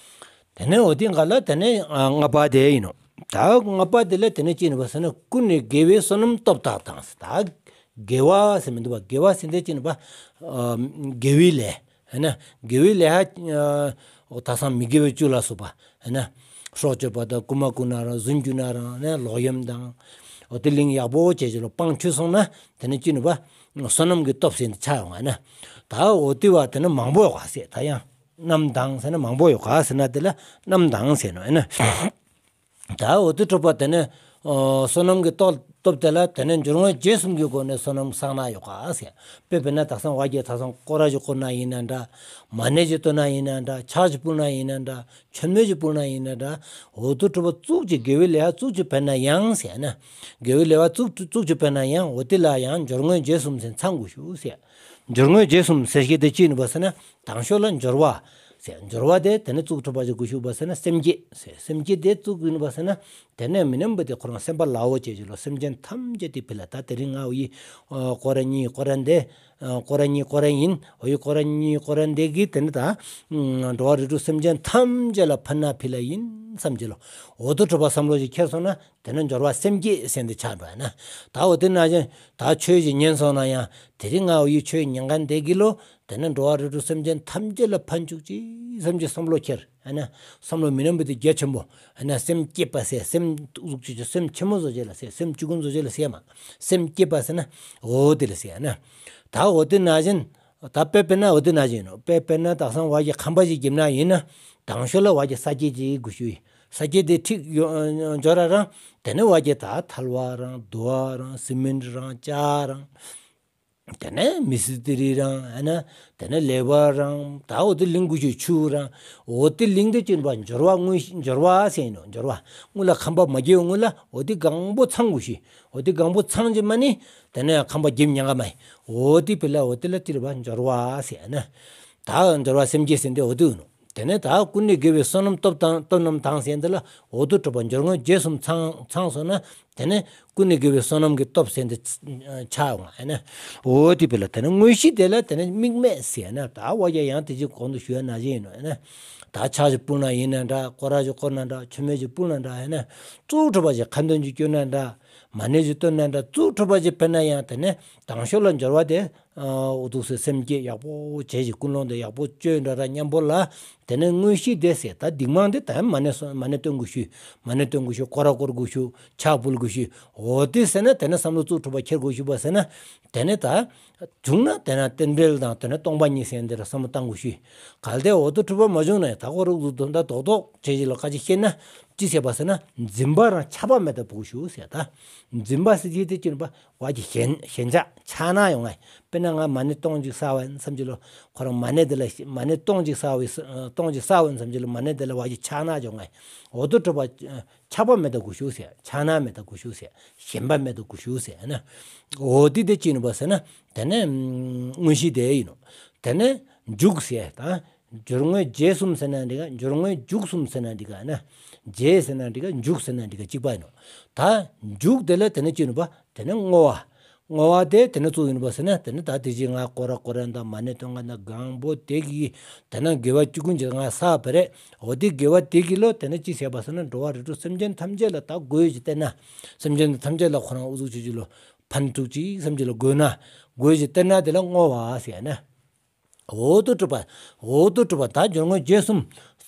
དེ་ནས་འོ་དེ་འགའ་ལ་དེ་ནས་ཨ་ལྔ་པ་དེ་ཡིན་ནོ། ད་ལྔ་པ་དེ་ལ་དེ་ནས་ཅི་ནི་པ་ཟེར་ན་ཀུན་ནས་དགེ་བའི་བསོད་ནམས་སྟོབས་དག་དང་ཟེར། ད་དགེ་བ་ཟེར་མི་འདུག་པ། དགེ་བ་ཟེར་འདི་ཅི་ནི་པ། ཨ་དགེ་བའི་ལས། ཧེ་ན། དགེ་བའི་ལས་ཧ་ཨ་ད་སང་མི་དགེ་བའི་བཅུ་ལ་སོགས་པ། ཧེ་ན། སྲོག་གཅོད་པ་དང་རྐུ་མ་རྐུ་ན་རང་རྫུན་རྒྱུ་ན་རང་ནས་ལོག་གཡེམ་དང་། འོ་དེ་ལིང་ཡག་པོ་བྱས་ཅི་ལོ་སྤང་ཆུ་སོང་ན་དེ་ནི་ཅི་ནི་པ། བསོད་ནམས་ཀྱི་སྟོབས་ཟེར་འདི་ཆ་ཡོང་ང་ན། ད་འོ་དེ་བ་དེ་ནི་མང་པོ་ཡོད་ག་ཟེར། ད་ཡང་རྣམས་དང་ཟེར་ན་མང་པོ་ཡོད་ག་ཟེར་ན་དེ་ལ་རྣམས་དང་ཟེར་ནོ་ཧེ་ན། ད་འོ་དེ་འཕྲོ་བ་དེ་ནས་ཨོ་བསོད་ནམས་ཀྱི་སྟོབས་སྟོབས་དེ་ལ་དེ་ནས་འབྱོར་དངོས་རྗེས་གསུམ་གྱི་སྒོ་ནས་བསོད་ནམས་བསགས་ན་ཡོད་ག་ཟེར། དཔེ་དཔེར་ན་ད་སང་བ་གྱི་ད་སང་སྐོར་ར་ཞིག་བསྐོར་ན་ཡིན་ན་འདྲ། མ་ཎི་ཞིག་བཏོན་ན་ཡིན་ན་འདྲ། ཕྱག་ཞིག་ཕུལ་ན་ཡིན་ན་འདྲ། མཆོད་མེ་ཞིག་ཕུལ་ན་ཡིན་ན་འདྲ། འོ་དེ་འཕྲོ་བ་ཙུག་ཅིག་དགེ་བའི་ལས་ཙུག་ཅིག་འབད་ན་ཡང་ཟེར་ན། དགེ་བའི་ལས་ཙུག་ཙུག་ཅིག་འབད་ན་ཡང་འོ་དེ་ལ་ཡང་འབྱོར་དངོས་རྗེས་གསུམ་ཟེར་ཚང་དགོས་ཞུ་ཟེར། འབྱོར་དངོས་རྗེས་གསུམ་ཟེར་ཞིག་དེ་ཅི་ནི་པ་ཟེར་ན། དང་ཤོས་ལ་འབྱོར་བ། ཟེར། འབྱོར་བ་དེ་དེ་ནས་ཙུག་འཕྲོ་བ་ཞིག་དགོས་ཞུ་བ་ཟེར་ན་སེམས་བསྐྱེད་ཟེར། སེམས་བསྐྱེད་དེ་ཙུག་ཡིན་པ་ཟེར་ན། དེ་ནས་མི་རྣམ་པ་དེ་ཁོ་རང་སེམས་པ་ལ་འོ་བྱེད་ཅི་ལོ་སེམས་ཅན་ཐམས་ཅད་དེ་ཕི་ལ་ད་དེ་རིང་ང་འོ་ཡི་ཨ་སྐོར་ར་གཉིས་སྐོར་ར་འདི་ཨ་སྐོར་ར་གཉིས་སྐོར་ར་ཡིན། འོ་ཡི་སྐོར་ར་གཉིས་སྐོར་ར་འདི་གི་དེ་ནི་ད་ཨ་འགྲོ་བ་རིགས་དྲུག་སེམས་ཅན་ཐམས་ཅད་ལ་ཕན་ན་ཕི་ལ་ཡིན་བསམ་ཅི་ལོ། འོ་དོ་འཕྲོ་བ་བསམ་བློ་ཞིག་ཁྱེར་སོང་ན། དེ་ནས་འབྱོར་བ་སེམས་བསྐྱེད་ཟེར་འདི་ཆགས་འགྲོ་ཡ་ན། ད་འོ་དེ་ན་ཅན་ད་ཆོས་ཞིག་ཉན་སོང་ན་ཡང་དེ་རིང་ང་འོ་ཡི་ཆོས་ཉན་མཁན་དེ་གི་ལོ། དེ་ནས་འགྲོ་བ་རིགས་དྲུག་སེམས་ཅན་ཐམས་ཅད་ལ་ཕན་བཅུག་ཅིག་བསམ་གྱི་བསམ་བློ་ཁྱེར། ཨ་ན་བསམ་བློ་མི་རྣམ་པ་དེ་རྒྱ་ཆེན་པོ། ཨ་ན་སེམས་བསྐྱེད་པ་ཟེར་སེམས་ཨུ་ཚུགས་ཅིག་ཅིག་སེམས་ཆེན་མོ་བཟོ་བྱེད་ལ་ཟེར་སེམས་བཅུ་ཀུན་བཟོ་བྱེད་ལ་ཟེར་མ། སེམས་བསྐྱེད་པ་ཟེར་ན་འོ་དེ་ལ་ཟེར་ཨ་ན། ད་འོ་དེ་ན་ཅན། ད་དཔེ་དཔེར་ན་འོ་དེ་ན་ཅན་ཡིན་ནོ། དཔེ་དཔེར་ན་དག་སང་བ་གི་ཁམས་པ་ཞིག་བརྒྱབ་ན་ཡིན་ན། དང་ཤོས་ལ་བ་གི་ས་སྐྱེས་ཅིག་དགོས་ཞུ་ཡིན། ས་སྐྱེས་དེ་ཁྲིག་ཡོ་འཇོ་ར་རང་། དེ་ནས་བ་གི་ད་ཐལ་བ་རང་རྡོ་བ་རང་སི་མེན་རང་ལྕགས་རང་། དེ་ནས་མི་སི་ཏི་རི་རང་ཨ་ན། དེ་ནས་ལེ་བར་རང་ད་འོ་དེ་ལིང་དགོས་ཞུ་ཆུ་རང་། འོ་དེ་ལིང་དེ་ཅན་པ་འབྱོར་བ་དངོས་འབྱོར་བ་ཟེར་ཡིན་ནོ། འབྱོར་བ་དངོས་ལ་ཁམས་པ་མ་སྐྱེས་དངོས་ལ་འོ་དེ་གང་པོ་ཚང་དགོས་ཞུ། འོ་དེ་གང་པོ་ཚང་ཅི་མ་ནི། དེ་ནས་ཁམས་པ་བརྒྱབ་ཉན་ག་མ་ཡིན། འོ་དེ་ཕི་ལ་འོ་དེ་ལ་ཏི་རི་བ་འབྱོར་བ་ཟེར་ན། ད་འབྱོར་བ་སེམས་བསྐྱེད་ཟེར་འདི་འོ་དེ་ཡིན་ནོ། དེ་ནས་ད་ཀུན་ནས་དགེ་བའི་བསོད་ནམས་སྟོབས་དང་སྟོབས་རྣམས་དང་ཟེར་འདི་ལ་འོ་དོ་འཕྲོ་བ་འབྱོར་དངོས་རྗེས་གསུམ་ཚང་ཚང་སོང་ན། དེ་ནས་ཀུན་ནས་དགེ་བའི་བསོད་ནམས་ཀྱི་སྟོབས་ཟེར་འདི་ཆགས་འོང་ཨེ་ན། འོ་དེ་བས་ལ་དེ་ནས་དངོས་གཞི་དེ་ལ་དེ་ནས་དམིགས་མེད་ཟེར་ན། ད་འོ་ཡ་ཡང་དེ་ཅིག་གོང་དུ་ཞུས་ན་བཞིན་ཡིན་ནོ་ཨེ་ན། ད་ཕྱག་ཅིག་ཕུལ་ན་ཡིན་ན་འདྲ། སྐོར་ར་ཅིག་བསྐོར་ན་འདྲ། མཆོད་མེ་ཅིག་ཕུལ་ན་འདྲ་ཨེ་ན། གཙུག་གྲུབ་པ་ཅིག་ཁ་འདོན་ཅིག་བསྐྱོན་ན་འདྲ། མ་ཎི་ཅིག་བཏོན་ན་འདྲ། གཙུག་གྲུབ་པ་ཅིག་ཕུལ་ན་ཡང་དེ་ནས་དང་ཤོས་ལ་འབྱོར་བ་དེ་འོ་འདུག་སེ་སེམས་བསྐྱེད་ཡག་པོ་བྱས་ཅིག་ཀུན་སློང་དེ་ཡག་པོ་བཅོས་འདྲ་ར་མཉམ་པོ་ལ། དེ་ནས་དངོས་གཞི་དེ་ཟེར། ད་སྡིག་མང་དེ་ད་མ་ཎི་སོ་མ་ཎི་བཏོན་དགོས་ཤུ། མ་ཎི་བཏོན་དགོས་ཤུ། སྐོར་ར་བསྐོར་དགོས་ཤུ། ཕྱག་ཕུལ་དགོས་ཤུ། འོ་དེ་ཟེར་ན་དེ་ནས་བསམ་བློ་གཙུག་གྲུབ་པ་འཁྱེར་དགོས་ཤུ་བ་ཟེར་ན། དེ་ནས་ད་བྱུང་ན་དེ་ན་རྟེན་འབྲེལ་དང་དེ་ནས་སྟོང་པ་ཉིད་ཟེར་འདི་ལ་བསམ་བློ་བཏང་དགོས་ཤུ། གལ་ཏེ་འོ་འདུག་གྲུབ་པ་མ་བྱུང་ན་ཡང་ད་ཁོ་རུ་འདུག་ད་རྡོག་རྡོག་བྱས་ཅིག་ལ་ཁ་ཅིག་བཤད་ན་ཅི་ཟེར་བ་ཟེར་ན། འཛིན་པ་རང་ཆགས་པ་མེད་པ་དགོས་ཤུ་ཟེར། ད་འཛིན་པ་ཟེར་ཅིག་དེ་ཅི་ཡིན་པ། བ་གི་ཞེན་ཞེན་ཆགས་ཆགས་ན་ཡོང་ངེ། དཔེར་ན་ང་མ་ཎི་སྟོང་གཅིག་བསགས་པ་ཡིན་བསམ་གྱི་ལོ། ཁོ་རང་མ་ཎི་དེ་ལ་མ་ཎི་སྟོང་གཅིག་བསགས་པའི་སྟོང་གཅིག་བསགས་པ་ཡིན་བསམ་གྱི་ལོ། མ་ཎི་དེ་ལ་བ་གི་ཆགས་ན་ཡོང་ངེ། འོ་འདུག་གྲུབ་པ་ཆགས་པ་མེད་པ་དགོས་ཤུ་ཟེར། ཆགས་ན་མེད་པ་དགོས་ཤུ་ཟེར། ཞེན་པ་མེད་པ་དགོས་ཤུ་ཟེར་ན། འོ་དེ་དེ་ཅི་ཡིན་པ་ཟེར་ན། དེ་ནས་དངོས་གཞི་དེ་ཡིན་ནོ། དེ་ནས་འཇུག་ཟེར་ད། སྦྱོར་དངོས་རྗེས་གསུམ་ཟེར་ན་འགྲིག་ག། སྦྱོར་དངོས་འཇུག་གསུམ་ཟེར་ན་འགྲིག་ག་ན། རྗེས་ཟེར་ན་འགྲིག་ག། འཇུག་ཟེར་ན་འགྲིག་ག། གཅིག་པ་ཡིན་ནོ། ད་འཇུག་དེ་ལ་དེ་ནས་ཅི་ཡིན་པ། དེ་ནས་བསྔོ་བ། བསྔོ་བ་དེ་དེ་ནས་གཙུག་ཡིན་པ་ཟེར་ན། དེ་ནས་ད་དེ་ཅིག་ང་སྐོར་ར་བསྐོར་ཡ་དང་མ་ཎི་བཏོན་ཡ་དང་གང་པོ་དེ་གི་དེ་ནས་དགེ་བ་ཅི་ཀུན་གྱི་ང་བསགས་པ་རེད། འོ་དེ་དགེ་བ་དེ་གི་ལོ་དེ་ནས་ཅི་ཟེར་བ་ཟེར་ན། འགྲོ་བ་རིགས་དྲུག་སེམས་ཅན་ཐམས་ཅད་ལ་ད་དགོས་ཀྱི་བསྟན་ན། སེམས་ཅན་ཐམས་ཅད་ལ་ཁོ་རང་འུ་ཚུགས་ཅི་ཅི་ལོ་ཕན་ཐོགས་ཅིག་བསམ་གྱི་ལོ་དགོས་ན། དགོས་ཀྱི་བསྟན་ན་དེ་ལ་བསྔོ་བ་ཟེར་ན། འོ་འདུག་གྲུབ་པ། འོ་འདུག་གྲུབ་པ་ད་སྦྱོར་དངོས་རྗེས་གསུམ་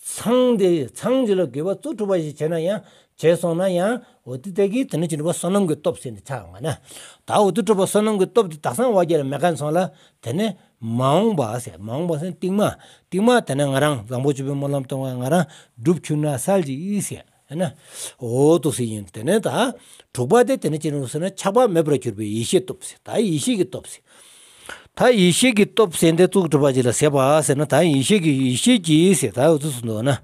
ཚང་དེ་ཚང་གི་ལོ་དགེ་བ་གཙུག་གྲུབ་པ་ཞིག་བྱས་ན་ཡང་བྱས་སོང་ན་ཡང་། འོ་དེ་དེ་གིས་དེ་ནས་ཅི་འདྲ་བ་བསོད་ནམས་ཀྱི་སྟོབས་ཟེར་ནས་ཆགས་ཡོང་ང་ན། ད་འོ་འདུག་གྲུབ་པ་བསོད་ནམས་ཀྱི་སྟོབས་དེ་དག་སང་བ་རྒྱལ་མེད་མཁན་སོང་ལ། དེ་ནས་མ་འོངས་པ་ཟེར། མ་འོངས་པ་ཟེར་རྟིང་མ། རྟིང་མ་དེ་ནས་ང་རང་བཟང་པོ་སྤྱོད་པའི་སྨོན་ལམ་གཏོང་བ་ང་རང་སྒྲུབ་ཆུག་ན་སལ་གྱི་ཡིན་ཟེར། ཨ་ན། འོ་འདུག་སེ་ཡིན། དེ་ནས་ད་དྲུག་པ་དེ་དེ་ནས་ཅི་ཡིན་ཟེར་ན། ཆགས་པ་མེད་པར་གྱུར་པའི་ཡེ་ཤེས་སྟོབས་ཟེར། ད་ཡེ་ཤེས་ཀྱི་སྟོབས་ཟེར། ད་ཡེ་ཤེས་ཀྱི་སྟོབས་ཟེར་འདི་གཙུག་གྲུབ་པ་ཅིག་ལ་ཟེར་བ་ཟེར་ན། ད་ཡེ་ཤེས་ཀྱི་ཡེ་ཤེས་ཀྱི་ཟེར། ད་འོ་འདུག་སེ་འདུག་ན།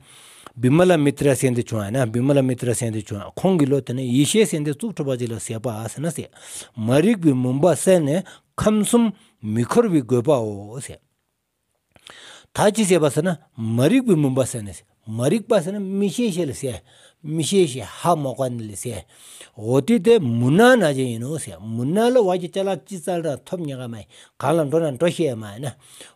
བི་མ་ལ་མི་ཏྲ་ཟེར་འདི་བྱུང་ཨ་ན། བི་མ་ལ་མི་ཏྲ་ཟེར་འདི་བྱུང་ཨ། ཁོང་གི་ལོ་དེ་ནས་ཡེ་ཤེས་ཟེར་འདི་གཙུག་གྲུབ་པ་ཅིག་ལ་ཟེར་བ་ཟེར་ན་ཟེར། མ་རིག་པའི་མུན་པ་བསལ་ནས་ཁམས་གསུམ་མི་འཁོར་བའི་དགོས་པའོ་ཟེར། ད་ཅི་ཟེར་བ་ཟེར་ན། མ་རིག་པའི་མུན་པ་བསལ་ནས་ཟེར། མ་རིག་པ་ཟེར་ན་མི་ཤེས་ཤེས་ལ་ཟེར། མི་ཤེས་ཤེས་ཧ་མ་གོ་ནི་ལ་ཟེར། འོ་དེ་དེ་མུན་ནག་ནང་བཞིན་ཡིན་ནོ་ཟེར། མུན་ནག་ལ་བ་གི་ཅ་ལག་ཅི་བཙལ་ར་ཐོབ་ཉེ་ག་མ་ཡིན། གང་ལ་འགྲོ་ན་འགྲོ་ཤེས་མ་ཡིན་ན།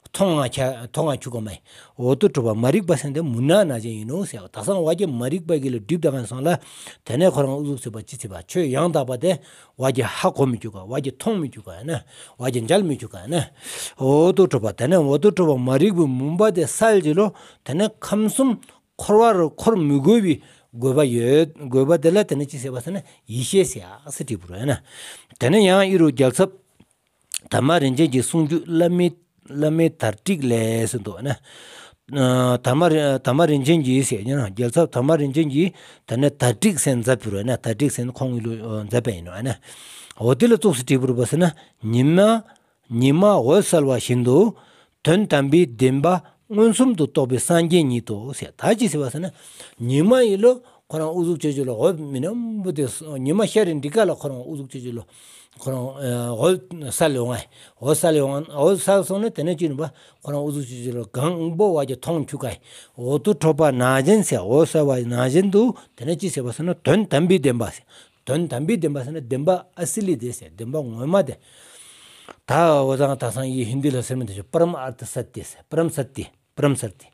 མཐོང་ང་ཁྱ་མཐོང་ང་ཁྱུ་ག་མ་ཡིན། འོ་འདུག་གྲུབ་པ་མ་རིག་པ་ཟེར་འདི་མུན་ནག་ནང་བཞིན་ཡིན་ནོ་ཟེར། དག་སང་བ་གི་མ་རིག་པ་གི་ལ་སྒྲིབ་ད་ག་སོང་ལ། དེ་ནས་ཁོ་རང་འུ་ཚུགས་ཟེར་བ་ཅི་ཟེར་བ། ཆོས་ཡང་དག་པ་དེ། བ་གི་ཧ་གོ་མི་ཁྱུ་ག། བ་གི་མཐོང་མི་ཁྱུ་ག་ན། བ་གི་མཇལ་མི་ཁྱུ་ག་ན། འོ་འདུག་གྲུབ་པ། དེ་ནས་འོ་འདུག་གྲུབ་པ་མ་རིག་པའི་མུན་པ་དེ་བསལ་གྱི་ལོ། དེ་ནས་ཁམས་གསུམ་འཁོར་བ་རུ་འཁོར་མི་དགོས་པའི་དགོས་པ་ཡོད། དགོས་པ་དེ་ལ་དེ་ནས་ཅི་ཟེར་བ་ཟེར་ན། ཡེ་ཤེས་ཟེར་ཡ་ཟེར་བྲིས་པ་རེད་ན། དེ་ནས་ཡང་ཨི་རུ་རྒྱལ་ཚབ་དར་མ་རིན་ཆེན་གྱི་གསུང་རྒྱུད་བླ་མའི་བླ་མའི་དར་ཊིཀ་ལས་ཟེར་འདུག་ན། ཨ་དར་མ་རི་དར་མ་རིན་ཆེན་གྱིས་ཟེར་ན། རྒྱལ་ཚབ་དར་མ་རིན་ཆེན་གྱིས་དེ་ནས་དར་ཊིཀ་ཟེར་མཛད་པ་རེད་ན། དར་ཊིཀ་ཟེར་ན་ཁོང་གི་ལུ་མཛད་པ་ཡིན་ནོ་ན། འོ་དེ་ལ་གཙུག་སེ་བྲིས་པ་རེད་པ་ཟེར་ན། ཉི་མ་ཉི་མ་འོད་གསལ་བ་བཞིན་དུ། དོན་དམ་པའི་བདེན་པ་མངོན་སུམ་དུ་རྟོགས་པའི་སངས་རྒྱས་ཉིད་དོ་ཟེར། ད་ཅི་ཟེར་བ་ཟེར་ན། ཉི་མ་ཡི་ལོ་ཁོ་རང་འུ་ཚུགས་བྱེད་ཆོག་ལ་འོད་མི་ནམ་བུ་དེ་ཉི་མ་ཤར་རི་འདི་ག་ལ་ཁོ་རང་འུ་ཚུགས་བྱེད་ཆོག་ལ་ཁོ་རང་འོད་གསལ་ཡོང་ང་། འོད་གསལ་ཡོང་ང་། འོད་གསལ་སོང་ནས་དེ་ནས་ཅི་ནུ་བ་ཁོ་རང་འུ་ཚུགས་བྱེད་ཆོག་ལ་གང་པོ་བ་གི་མཐོང་ཆུ་ག་ཡི། འོ་འདུག་གྲུབ་པ་ནང་བཞིན་ཟེར། འོད་གསལ་བ་ནང་བཞིན་དུ་དེ་ནས་ཅི་ཟེར་བ་ཟེར་ན། དོན་དམ་པའི་བདེན་པ་ཟེར། དོན་དམ་པའི་བདེན་པ་ཟེར་ན་བདེན་པ་ཨ་སི་ལི་དེ་ཟེར། བདེན་པ་ངོ་མ་དེ། ད་འོ་ཙང་དག་སང་ཡི་ཧིན་དི་ལ་ཟེར་མི་དེ་ཆོ་པ་རམ་ཨར་ཐ་སཏ་ཟེར། པ་རམ་སཏ། པ་རམ་སཏ།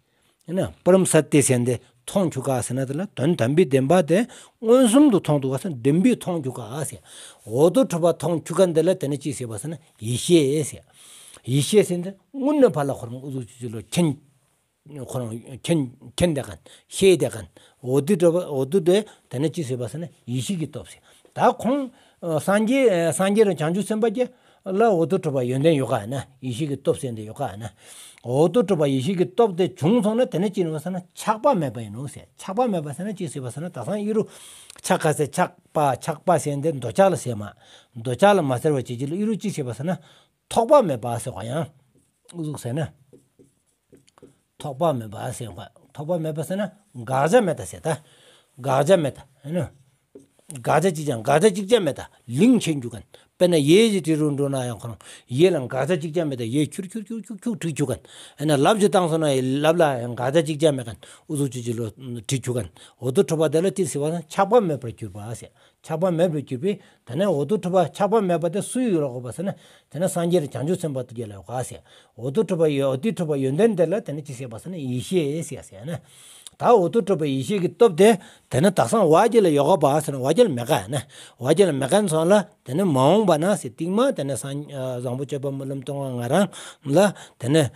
ཡིན་ན་པ་རམ་སཏ་ཟེར་འདི་མཐོང་ཆུ་ག་ཟེར་ན། དེ་ལ་དོན་དམ་པའི་བདེན་པ་དེ་མངོན་སུམ་དུ་མཐོང་ཐུབ་ག་ཟེར། བདེན་པའི་མཐོང་ཆུ་ག་ཟེར། འོ་འདུག་གྲུབ་པ་མཐོང་ཆུ་ག་འདི་ལ་དེ་ནས་ཅི་ཟེར་བ་ཟེར་ན་ཡེ་ཤེས་ཟེར། ཡེ་ཤེས་ཟེར་འདི་དངོས་གནས་ཕར་ལ་ཁོ་རང་འུ་ཚུགས་ཅི་ཅི་ལོ་མཁྱེན། ཁོ་རང་མཁྱེན་མཁྱེན་དེ་ག་ཤེས་དེ་ག་འོ་འདུག་གྲུབ་པ་འོ་འདུག་དེ་དེ་ནས་ཅི་ཟེར་བ་ཟེར་ན་ཡེ་ཤེས་ཀྱི་སྟོབས་ཟེར། ད་ཁོང་སངས་རྒྱས་སངས་རྒྱས་རང་བྱང་ཆུབ་སེམས་དཔའ་གྱི་ལ་འོ་འདུག་གྲུབ་པ་ཡོན་ཏན་ཡོད་ག་ན། ཡེ་ཤེས་ཀྱི་སྟོབས་ཟེར་འདི་ཡོད་ག་ན། འོ་འདུག་གྲུབ་པ་ཡེ་ཤེས་ཀྱི་སྟོབས་དེ་བྱུང་སོང་ན་དེ་ནས་ཅི་ནུ་བ་ཟེར་ན་ཆགས་པ་མེད་པ་ཡིན་ནོ་ཟེར། ཆགས་པ་མེད་པ་ཟེར་ན་ཅི་ཟེར་བ་ཟེར་ན། དག་སང་ཨི་རུ་ཆགས་ག་ཟེར། ཆགས་པ་ཆགས་པ་ཟེར་འདི་འདོད་ཆགས་ལ་ཟེར་མ། འདོད་ཆགས་ལ་མ་ཟེར་བ་ཅི་ཅི་ལ་ཨི་རུ་ཅི་ཟེར་བ་ཟེར་ན་ཐོགས་པ་མེད་པ་ཟེར་བ་ཡང་འུ་ཚུགས་ཟེར་ན། ཐོགས་པ་མེད་པ་ཟེར་བ། ཐོགས་པ་མེད་པ་ཟེར་ན་དགག་བྱ་མེད་ད་ཟེར་ད། དགག་བྱ་མེད་ད། ཨ་ནི། དགག་བྱ་གཅིག་ཀྱང་དགག་བྱ་གཅིག་ཀྱང་མེད་ད། ལིང་ཆེན་རྒྱུ་མཁན། དཔེར་ན་ཡས་ཀྱི་དྲི་རུ་འགྲོ་ན་ཡང་ཁོ་རང་ཡས་ལ་དགག་བྱ་གཅིག་ཀྱང་མེད་ད། ཡས་ཁྱུར་ཁྱུར་ཁྱུར་ཁྱུར་ཁྱུར་བྲིས་རྒྱུ་མཁན། ཨེ་ན་ལབ་ཀྱི་བཏང་སོང་ན་ཡང་ལབ་ལ་ཡང་དགག་བྱ་གཅིག་ཀྱང་མེད་མཁན། ཨུ་ཚུགས་ཅིག་ཅིག་ལོ་བྲིས་རྒྱུ་མཁན། འོ་དོ་འཕྲོ་བ་དེ་ལ་ཅི་ཟེར་བ་ན་ཆགས་པ་མེད་པར་གྱུར་པ་ཟེར། ཆགས་པ་མེད་པར་གྱུར་པས། དེ་ནས་འོ་དོ་འཕྲོ་བ་ཆགས་པ་མེད་པ་དེ་སུ་ཡིས་ཡོད་རེད་པ་ཟེར་ན། དེ་ནས་སངས་རྒྱས་བྱང་ཆུབ་སེམས་དཔའ་དེ་ག་ལ་ཡོད་ག་ཟེར། འོ་དོ་འཕྲོ་བ་ཡོད། འོ་དོ་འཕྲོ་བ་ཡོན་ཏན་དེ་ལ་དེ་ནས་ཅི་ཟེར་བ་ཟེར་ན་ཡེ་ཤེས་ཟེར་ཟེར་ན། ད་འོ་དོ་འཕྲོ་བ་ཡེ་ཤེས་ཀྱི་སྟོབས་དེ་དེ་ནས་དག་སང་བ་ག་ལ་ཡོད་ག་པ་ཟེར་ན་བ་ག་ལ་མེད་ག་ན། བ་ག་ལ་མེད་མཁན་སོང་ལ་དེ་ནས་མ་འོངས་པ་ན་ཟེར་རྟིང་མ་དེ་ནས་སངས་བཟང་པོ་སྤྱོད་པ་སྨོན་ལམ་གཏོང་བ་ང་རང་ལ་དེ་ནས་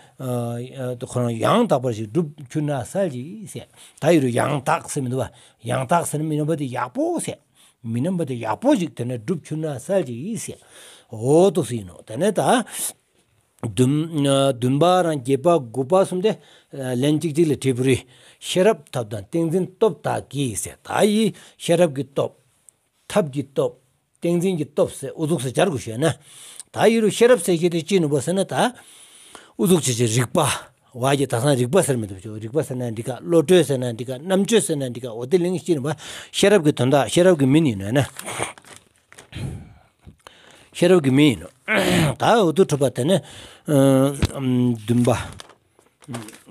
ཁོ་རང་ཡང་དག་པར་ཞིག་སྒྲུབ་གྱུར་ན་གསལ་ཅིག་ཟེར། ད་ཡོད་རུ་ཡང་དག་ཟེར་མི་འདུག་པ། ཡང་དག་ཟེར་མི་འདུག་པ་དེ་ཡག་པོ་ཟེར། མི་རྣམ་པ་དེ་ཡག་པོ་ཞིག་དེ་ནས་སྒྲུབ་ཆུག་ན་གསལ་ཅིག་ཟེར། འོ་དོ་ཟེར་ནོ། དེ་ནས་ད་བདུན་བདུན་པ་རང་བརྒྱད་པ་དགུ་པ་གསུམ་དེ་ལན་གཅིག་གཅིག་ལ་བྲིས་པ་རེད། ཤེས་རབ་ཐབས་དང་ཏིང་འཛིན་སྟོབས་དག་གིས་ཟེར། ད་ཡི་ཤེས་རབ་ཀྱི་སྟོབས། ཐབས་ཀྱི་སྟོབས། ཏིང་འཛིན་གྱི་སྟོབས་ཟེར་ཨུ་ཚུགས་སུ་སྦྱར་དགོས་ཤེས་ན། ད་ཡི་རུ་ཤེས་རབ་ཟེར་གྱི་དེ་ཅི་ནུ་བ་ཟེར་ན་ད། ཨུ་ཚུགས་ཅི་ཅི་རིག་པ། བ་ག་ལ་དག་སང་རིག་པ་ཟེར་མི་འདུག་ཅོ། རིག་པ་ཟེར་ན་འགྲིག་ག་བློ་གྲོས་ཟེར་ན་འགྲིག་ག་རྣམ་དཔྱོད་ཟེར་ན་འགྲིག་ག་འོ་དེ་ལིང་ཤེས་ནུ་བ། ཤེས་རབ་ཀྱི་དོན་དག་ཤེས་རབ་ཀྱི་མིང་ཡིན་ནོ་ན། ཤེས་རབ་ཀྱི་མིང་ཡིན་ནོ། ད་འོ་དོ་འཕྲོ་བ་དེ་ནས་བདུན་པ།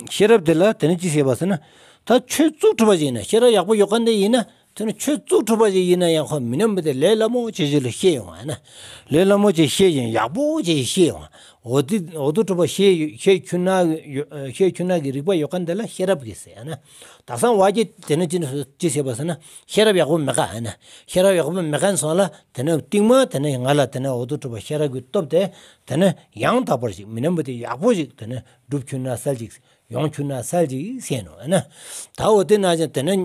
ཤེས་རབ་དེ་ལ་དེ་ནས་ཅི་ཟེར་བ་ཟེར་ན། ད་ཆོས་བཙུགས་ཐུབ་པ་ཞིག་ཡིན་ན། ཤེས་རབ་ཡག་པོ་ཡོད་མཁན་དེ་ཡིན་ན། དེ་ནི་ཆོས་བཙུགས་ཐུབ་པ་ཞིག་ཡིན་ན་ཡང་ཁོ་མི་རྣམ་པ་དེ་ལས་སླ་མོ་ཅིག་ཅིག་ལ་ཤེས་ཡོང་བ་ན། ལས་སླ་མོ་ཅིག་ཤེས་ཡིན་ཡག་པོ་ཅིག་ཤེས་ཡོང་བ། འོ་དེ་འོ་དོ་འཕྲོ་བ་ཤེས་ཤེས་ཆུག་ན་ཡོད་ཤེས་ཆུག་ན་གི་རིག་པ་ཡོད་མཁན་དེ་ལ་ཤེས་རབ་ཀྱི་ཟེར་ན། དག་སང་བ་ག་ལ་དེ་ནས་ཅི་ནས་ཅི་ཟེར་བ་ཟེར་ན། ཤེས་རབ་ཡག་པོ་མེད་ག་ན། ཤེས་རབ་ཡག་པོ་མེད་མཁན་སོང་ལ་དེ་ནས་རྟིང་མ་དེ་ནས་ང་ལ་དེ་ནས་འོ་དོ་འཕྲོ་བ་ཤེས་རབ་ཀྱི་སྟོབས་དེ་དེ་ནས་ཡང་དག་པར་ཞིག་མི་རྣམ་པ་དེ་ཡག་པོ་ཞིག་དེ་ནས་སྒྲུབ་ཆུག་ན་གསལ་ཅིག་ཡོང་ཆུག་ན་གསལ་ཅིག་ཟེར་ནོ་ན། ད་འོ་དེ་ན་ཅང་དེ་ནས་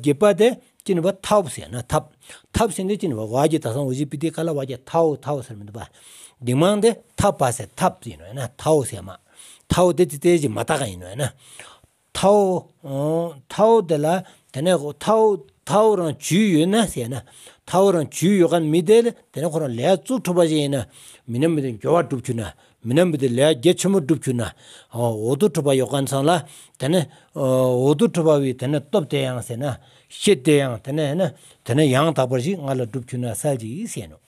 བརྒྱད་པ་དེ་ཅི་ནུ་བ་ཐབས་ཟེར་ན་ཐབས། ཐབས་ཟེར་དེ་ཅི་ནུ་བ་བ་ག་ལ་དག་སང་འོ་ཞི་པི་ཏི་ཀ་ལ་བ་ག་ལ་ཐའོ་ཐའོ་ཟེར་མི་འདུག་པ། འདི་མང་དེ་ཐབས་པ་ཟེར་ཐབས་ཟེར་ནོ་ན་ཐའོ་ཟེར་མ། ཐའོ་དེ་ཅི་དེ་ཅི་མ་དག་ག་ཡིན་ནོ་ན། ཐའོ། ཐའོ་དེ་ལ་དེ་ནས་ཐའོ་ཐའོ་རང་ཇུས་ཡོད་ན་ཟེར་ན། ཐའོ་རང་ཇུས་ཡོད་མཁན་མི་དེ་ལ་དེ་ནས་ཁོ་རང་ལས་བཙུགས་ཐུབ་པ་ཞིག་ཡིན་ན། མི་རྣམ་པ་དེ་འགྱུར་བ་སྒྲུབ་ཆུག་ན། མི་རྣམ་པ་དེ་ལས་རྒྱ་ཆེན་པོ་སྒྲུབ་ཆུག་ན། འོ་དོ་འཕྲོ་བ་ཡོད་མཁན་ཚང་ལ་དེ་ནས་འོ་དོ་འཕྲོ་བ་བའི་དེ་ནས་སྟོབས་དེ་ཡང་ཟེར་ན། ཤེད་དེ་ཡང་དེ་ནས་ན་དེ་ནས་ཡང་དག་པར་ཞིག་ང་ལ་སྒྲུབ་ཆུག་ན་གསལ་ཅིག་ཟེར་ནོ།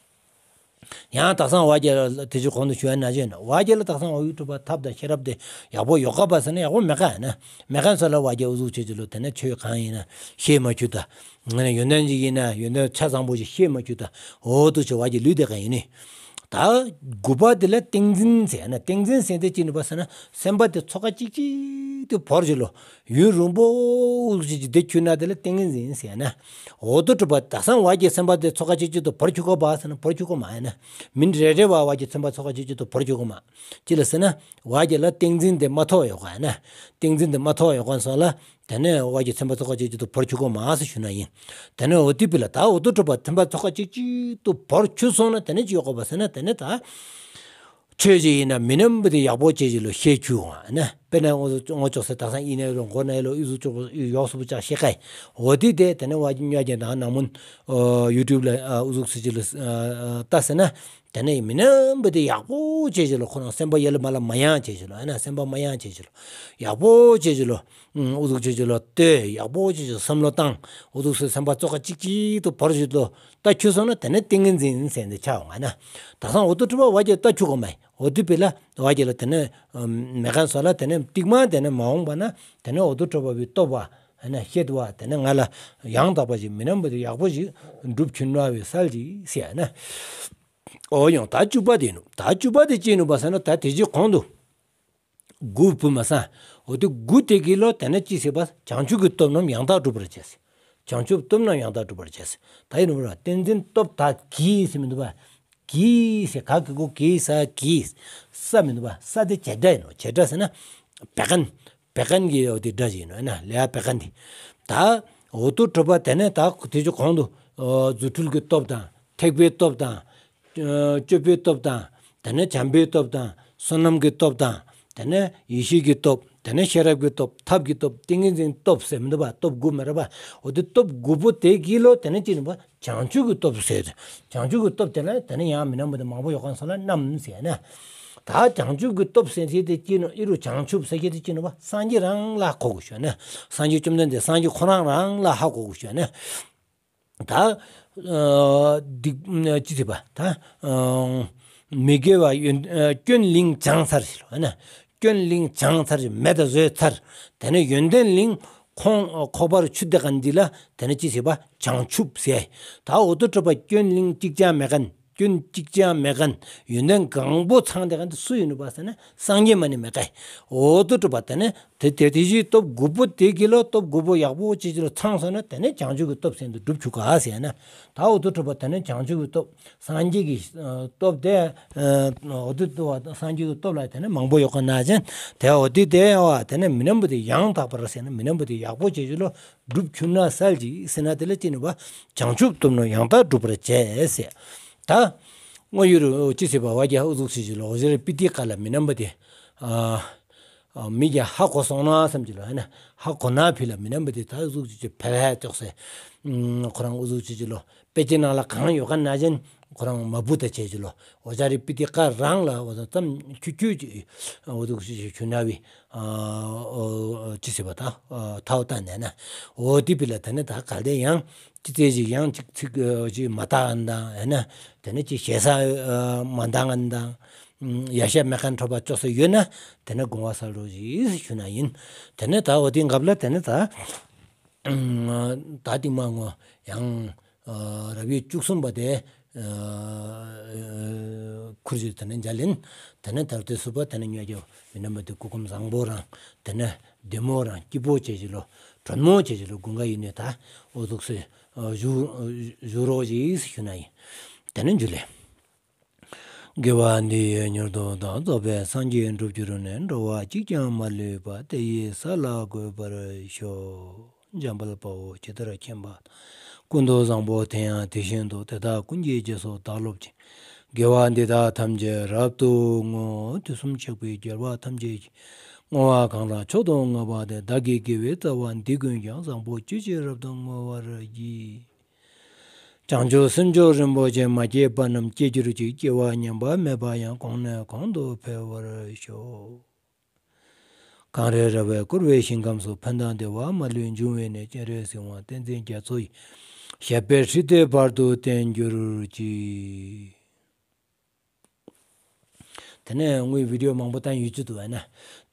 ཡང་དག་སང་བ་ག་ལ་དེ་ཅི་གོང་དུ་ཞུ་ཡ་ན་ཅི་ན་བ་ག་ལ་དག་སང་འོ་དོ་འཕྲོ་བ་ཐབས་དང་ཤེས་རབ་དེ་ཡག་པོ་ཡོད་ག་པ་ཟེར་ན་ཡག་པོ་མེད་ག་ན། མེད་མཁན་སོང་ལ་བ་ག་ལ་ཨུ་ཚུགས་ཅིག་ཅིག་ལོ་དེ་ནས་ཆོས་གང་ཡིན་ན་ཤེས་མ་ཆུག་ད། ང་ནི་ཡོན་ཏན་ཅིག་ཡིན་ན་ཡོན་ཏན་ཆ་ཚང་པོ་ཞིག་ཤེས་མ་ཆུག་ད། འོ་དོ་ཅིག་བ་ག་ལ་ལུས་དེ་ག་ཡིན་ནི། ད་དགུ་པ་དེ་ལ་ཏིང་འཛིན་ཟེར་ན། ཏིང་འཛིན་ཟེར་དེ་ཅི་ནུ་བ་ཟེར་ན་སེམས་པ་དེ་ཚོགས་ཀ་གཅིག་གཅིག་ཏུ་བོར་ཅིག་ལོ། ཡུན་རིང་པོ་ཅིག་ཅིག་དེ་ཆུག་ན་དེ་ལ་ཏིང་འཛིན་ཟེར་ན། འོ་དོ་འཕྲོ་བ་དག་སང་བ་ག་ལ་སེམས་པ་དེ་ཚོགས་ཀ་གཅིག་གཅིག་ཏུ་བོར་ཆུག་ག་པ་ཟེར་ན་བོར་ཆུག་ག་མ་ཡིན་ན། མི་རེ་རེ་བ་བ་ག་ལ་སེམས་པ་ཚོགས་ཀ་གཅིག་གཅིག་ཏུ་བོར་ཆུག་ག་མ། ཅི་ལ་ཟེར་ན་བ་ག་ལ་ཏིང་འཛིན་དེ་མ་ཐོབ་ཡོད་ག་ན། ཏིང་འཛིན་དེ་མ་ཐོབ་ཡོད་ག་སོང་ལ། དེ་ནས་བ་ག་ལ་སེམས་པ་ཚོགས་ཀ་གཅིག་གཅིག་ཏུ་བོར་ཆུག་ག་མ་ཟེར་ཞུ་ན་ཡིན། དེ་ནས་འོ་དེ་བི་ལ་ད་འོ་དོ་འཕྲོ་བ་སེམས་པ་ཚོགས་ཀ་གཅིག་གཅིག་ཏུ་བོར་ཆུག་སོང་ན་དེ་ནས་ཅི་ཡོད་ག་པ་ཟེར་ན་དེ་ནས་ད། ཆོས་ཅིག་ཡིན་ན་མི་རྣམ་པ་དེ་ཡག་པོ་ཅིག་ཅིག་ལོ་ཤེས་ཆུག་ཡོང་བ་ན། དཔེར་ན་ངོ་ངོ་ཅོག་སེ་དག་སང་ཡིན་ནའི་ལོ་མགོ་ནའི་ལོ་ཨུ་ཚུགས་ཅོག་ཡོག་སུ་བུ་ཅག་ཤེས་ཀ་ཡི། འོ་དེ་དེ་དེ་ནས་བ་ག་ལ་ཉོ་རྒྱན་དང་ནང་མུན། ཡུ་ཊུབ་ལ་ཨུ་ཚུགས་སེ་ཅིག་ལོ་ལྟ་ཟེར་ན། དེ་ནས་མི་རྣམ་པ་དེ་ཡག་པོ་ཅིག་ཅིག་ལོ་ཁོ་རང་སེམས་པ་ཡ་ལ་མ་ལ་མ་ཡང་ཅིག་ཅིག་ལོ་ཨ་ན་སེམས་པ་མ་ཡང་ཅིག་ཅིག་ལོ། ཡག་པོ་ཅིག་ཅིག་ལོ། ཨུ་ཚུགས་ཅིག་ཅིག་ལོ་ལྟོས་ཡག་པོ་ཅིག་ཅིག་བསམ་བློ་བཏང་། ཨུ་ཚུགས་སེ་སེམས་པ་ཚོགས་ཀ་གཅིག་གཅིག་ཏུ་བོར་ཅིག་ལོ། ལྟ་ཆུག་སོང་ན་དེ་ནས་ཏིང་ངེ་འཛིན་ཟེར་ནས་ཆགས་འོང་ང་ན། དག་སང་འོ་དོ་འཕྲོ་བ་བ་ག་ལ་ལྟ་ཆུག་ག་མ་ཡིན། འོ་དེ་བི་ལ་བ་ག་ལ་དེ་ནས་མེད་མཁན་སོང་ལ་དེ་ནས་རྟིང་མ་དེ་ནས་མ་འོངས་པ་ན་དེ་ནས་འོ་དོ་འཕྲོ་བ་བའི་སྟོབས་བ་ཨ་ན་ཤེད་བ་དེ་ནས་ང་ལ་ཡང་དག་པ་ཞིག་མི་རྣམ་པ་དེ་ཡག་པོ་ཞིག་སྒྲུབ་ཆུག་ན་བའི་གསལ་ཅིག་ཟེར་ན། འོ་ཡང་ད་བཅུ་པ་དེ་ནུ། ད་བཅུ་པ་དེ་ཅི་ནུ་བ་ཟེར་ན་ད་དེ་ཅི་གོང་དུ། དགུ་བུ་མ་ས། འོ་དེ་དགུ་དེ་གི་ལོ་དེ་ནས་ཅི་ཟེར་བ་བྱང་ཆུབ་ཀྱི་སྟོབས་རྣམས་ཡང་དག་སྒྲུབ་པར་བྱེད་ཟེར། བྱང་ཆུབ་སྟོབས་རྣམས་ཡང་དག་སྒྲུབ་པར་བྱེད་ཟེར། ད་ཡིན་ནོ་ར་ཏིང་འཛིན་སྟོབས་དག་གིས་ཟེར་མི་འདུག་བ། གིས་ཟེར་ག་གི་གུ་གིས་ས་གིས། ས་མི་འདུག་བ། ས་དེ་བྱེད་སྒྲ་ཡིན་ནོ། བྱེད་སྒྲ་ཟེར་ན། བད་ཀན། བད་ཀན་གྱི་འོ་དེ་སྒྲ་ཞིག་ཡིན་ནོ་ཨ་ན་ལས་བད་ཀན་དེ། ད་འོ་དོ་འཕྲོ་བ་དེ་ནས་ད་དེ་ཅི་གོང་དུ་རྫུ་འཕྲུལ་གྱི་སྟོབས་དང་ཐེག་པའི་སྟོབས་དང་། སྤྱོད་པའི་སྟོབས་དང་། དེ་ནས་བྱམས་པའི་སྟོབས་དང་། བསོད་ནམས་ཀྱི་སྟོབས་དང་། དེ་ནས་ཡེ་ཤེས་ཀྱི་སྟོབས། དེ་ནས་ཤེས་རབ་ཀྱི་སྟོབས། ཐབས་ཀྱི་སྟོབས། ཏིང་ངེ་འཛིན་སྟོབས་ཟེར་མི་འདུག་བ། སྟོབས་དགུ་མེད་ར་བ། འོ་དེ་སྟོབས་དགུ་པོ་དེ་གི་ལོ་དེ་ནས་ཅི་ནུ་བ་བྱང་ཆུབ་ཀྱི་སྟོབས་ཟེར། བྱང་ཆུབ་ཀྱི་སྟོབས་དེ་ལ་དེ་ནས་ཡང་མི་རྣམ་པ་དེ་མང་པོ་ཡོད་མཁན་སོང་ལ་རྣམས་ཟེར་ན། ད་བྱང་ཆུབ་ཀྱི་སྟོབས་ཟེར་མཁན་དེ་ཅི་ནུ་ཨི་རུ་བྱང་ཆུབ་ཟེར་མཁན་དེ་ཅི་ནུ་བ་སངས་རྒྱས་རང་ལ་གོ་དགོས་ཤོག་ན། སངས་རྒྱས་བཅོམ་ལྡན་འདས་སངས་རྒྱས་ཁོ་རང་རང་ལ་ཧ་གོ་དགོས་ཤོག་ན། ད་སྡིག་ཅི་ཟེར་བ་ད་མི་དགེ་བ་ཡོན་སྐྱོན་གླེང་སྦྱངས་ཚར་ཞིག་ལོ་ན། སྐྱོན་གླེང་སྦྱངས་ཚར་ཞིག་མེད་དུ་བཟོས་ཚར། དེ་ནས་ཡོན་ཏན་གླེང་ཁོང་ཁོག་པར་ཆུ་དེ་ག་འདི་ལ་དེ་ནས་ཅི་ཟེར་བ་བྱང་ཆུབ་ཟེར། ད་འོ་དོ་གྲུབ་པ་སྐྱོན་གླེང་གཅིག་ཀྱང་མེད་མཁན། སྐྱོན་གཅིག་ཀྱང་མེད་མཁན། ཡོན་ཏན་གང་པོ་ཚང་དེ་ག་འདི་སུ་ཡིན་ནུག་པ་ཟེར་ན་སངས་རྒྱས་མ་ནི་མེད་ཀ། འོ་དོ་གྲུབ་པ་དེ་ནས་དེ་དེ་དེ་བཞིན་སྟོབས་དགུ་པོ་དེ་གི་ལོ་སྟོབས་དགུ་པོ་ཡག་པོ་ཅི་ཅི་ལོ་ཚང་སོང་ན་དེ་ནས་བྱང་ཆུབ་ཀྱི་སྟོབས་ཟེར་འདི་སྒྲུབ་ཆུག་ག་ཟེར་ན། ད་འོ་དོ་གྲུབ་པ་དེ་ནས་བྱང་ཆུབ་ཀྱི་སྟོབས་སངས་རྒྱས་ཀྱི་སྟོབས་དེ་འོ་དོ་སངས་རྒྱས་ཀྱི་སྟོབས་ལ་དེ་ནས་མང་པོ་ཡོད་ག་ན་ཅན་དེ་འོ་དེ་དེ་བ་དེ་ནས་མི་རྣམས་པོ་དེ་ཡང་དག་པར་ཟེར་ན་མི་རྣམས་པོ་དེ་ཡག་པོ་ཅི་ཅི་ལོ་སྒྲུབ་ཆུག་ན་གསལ་ཅིག་ཟེར་ན་དེ་ལ་ཅི་ནུག་པ་བྱང་ཆུབ་སྟོབས་རྣམས་ཡང་དག་སྒྲུབ་པར་བྱེད་ཟེར། ད་དངོས་ཡོད་རུ་ཅི་ཟེར་བ་བ་རྒྱ་ཨུ་ཚུགས་ཤིག་ཅི་ལོ་འོ་ཟེར་པི་ཏི་ཀ་ལ་མི་རྣམས་པོ་དེ་མི་རྒྱ་ཧ་གོ་སོང་ན་བསམ་གྱི་ལོ་ཧ་ན་ཧ་གོ་ན་ཕི་ལ་མི་རྣམས་པོ་དེ་ད་ཨུ་ཚུགས་ཅི་ཅི་ཕལ་ཧ་ཅོག་སེ་ཁོ་རང་ཨུ་ཚུགས་ཅི་ཅི་ལོ་དཔེ་ཅི་ནང་ལ་གང་ཡོད་ག་ན་ཅན་ཁོ་རང་མ་བུ་ད་བྱེད་ཅི་ལོ་འོ་ཅ་རི་པི་ཏི་ཀ་རང་ལ་འོ་ཙམ་ཁྱུ་ཁྱུ་ཅི་ཨུ་ཚུགས་ཅི་ཅི་ཆུ་ན་བི་ཅི་ཟེར་བ་ད་ཐའོ་ད་ནས་ན་འོ་དེ་ཕི་ལ་ད་ནི་ད་ག་དེ་ཡང་ཅི་ཙེ་ཅིག་ཡང་ཅིག་ཚིག་ཅིག་མ་བཏང་ཨན་དང་ཨེ་ན་དེ་ནི་ཅིག་ཞེ་ས་མ་བཏང་ཨན་དང་ཡ་ཤ་མེ་ཁན་ཁྲོ་བ་ཅོག་སེ་ཡོད་ན་དེ་ནི་དགོངས་པ་སལ་རོགས་ཞུ་ཞུ་ན་ཡིན། དེ་ནི་ད་འོ་དེ་འགབ་ལ་དེ་ནི་ད་ད་དེ་མ་ངོ་ཡང་རབ་ཡིག་བཅུ་གསུམ་པ་དེ་ཁུར་ཞིག་དེ་ནི་འཇལ་ཡིན། དེ་ནི་ད་ལྟའི་སུ་པ་དེ་ནི་ཉོ་རྒྱུ་མི་རྣམས་པ་དེ་སྐུ་ཁམས་བཟང་པོ་རང་དེ་ནི་བདེ་མོ་རང་སྐྱིད་པོ་བྱེད་ཞིག་ལོ། དྲོན་མོ་བྱེད་ཞིག་ལོ་དགུན་ཁ་ཡིན་ནས་ད་འོ་ཐུག་སེ་བཞུགས་བཞུགས་རོགས་ཞིག་ཞུ་ན་ཡིན། དེ་ནི་འཇུ་ལེ། དགེ་བ་འདི་ཡིས་མྱུར་དུ་བདག་རྫོགས་པའི་སངས་རྒྱས་འགྲུབ་གྱུར་ནས། འགྲོ་བ་གཅིག་ཀྱང་མ་ལུས་པ། དེ་ཡི་ས་ལ་འགོད་པར་ཤོག། འཇམ་དཔལ་དཔའ་བོས་ཇི་ལྟར་མཁྱེན་པ་དང་། ཀུན་ཏུ་བཟང་པོ་དེ་ཡང་དེ་བཞིན་དུ། དེ་དག་ཀུན་གྱི་རྗེས་སུ་བདག་སློབ་ཅིང་། དགེ་བ་འདི་དག་ཐམས་ཅད་རབ་ཏུ་བསྔོ། དུས་གསུམ་གཤེགས་པའི་རྒྱལ་བ་ཐམས་ཅད་ཀྱིས། བསྔོ་བ་གང་ལ་མཆོག་ཏུ་བསྔགས་པ་དེས། བདག་གི་དགེ་བའི་རྩ་བ་འདི་ཀུན་ཀྱང་། བཟང་པོ་སྤྱོད་ཕྱིར་རབ་ཏུ་བསྔོ་བར་བགྱི། བྱང་ཆུབ་སེམས་མཆོག་རིན་པོ་ཆེ། མ་སྐྱེས་པ་རྣམས་སྐྱེ་གྱུར་ཅིག། སྐྱེ་བ་ཉམས་པ་མེད་པ་ཡང་། གོང་ནས་གོང་དུ་འཕེལ་བར་ཤོག། གངས་རི་ར་བས་བསྐོར་བའི་ཞིང་ཁམས་སུ། ཕན་དང་བདེ་བ་མ་ལུས་འབྱུང་བའི་གནས། སྤྱན་རས་གཟིགས་དབང་བསྟན་འཛིན་རྒྱ་མཚོ་ཡི། ཞབས་པད་སྲིད་མཐའི་བར་དུ་བརྟན་གྱུར་ཅིག། དེ་ནས་དངུལ་བི་ཌིའོ་མང་པོ་བཏང་ཡོད་ཅི་འདུག་བས་ན།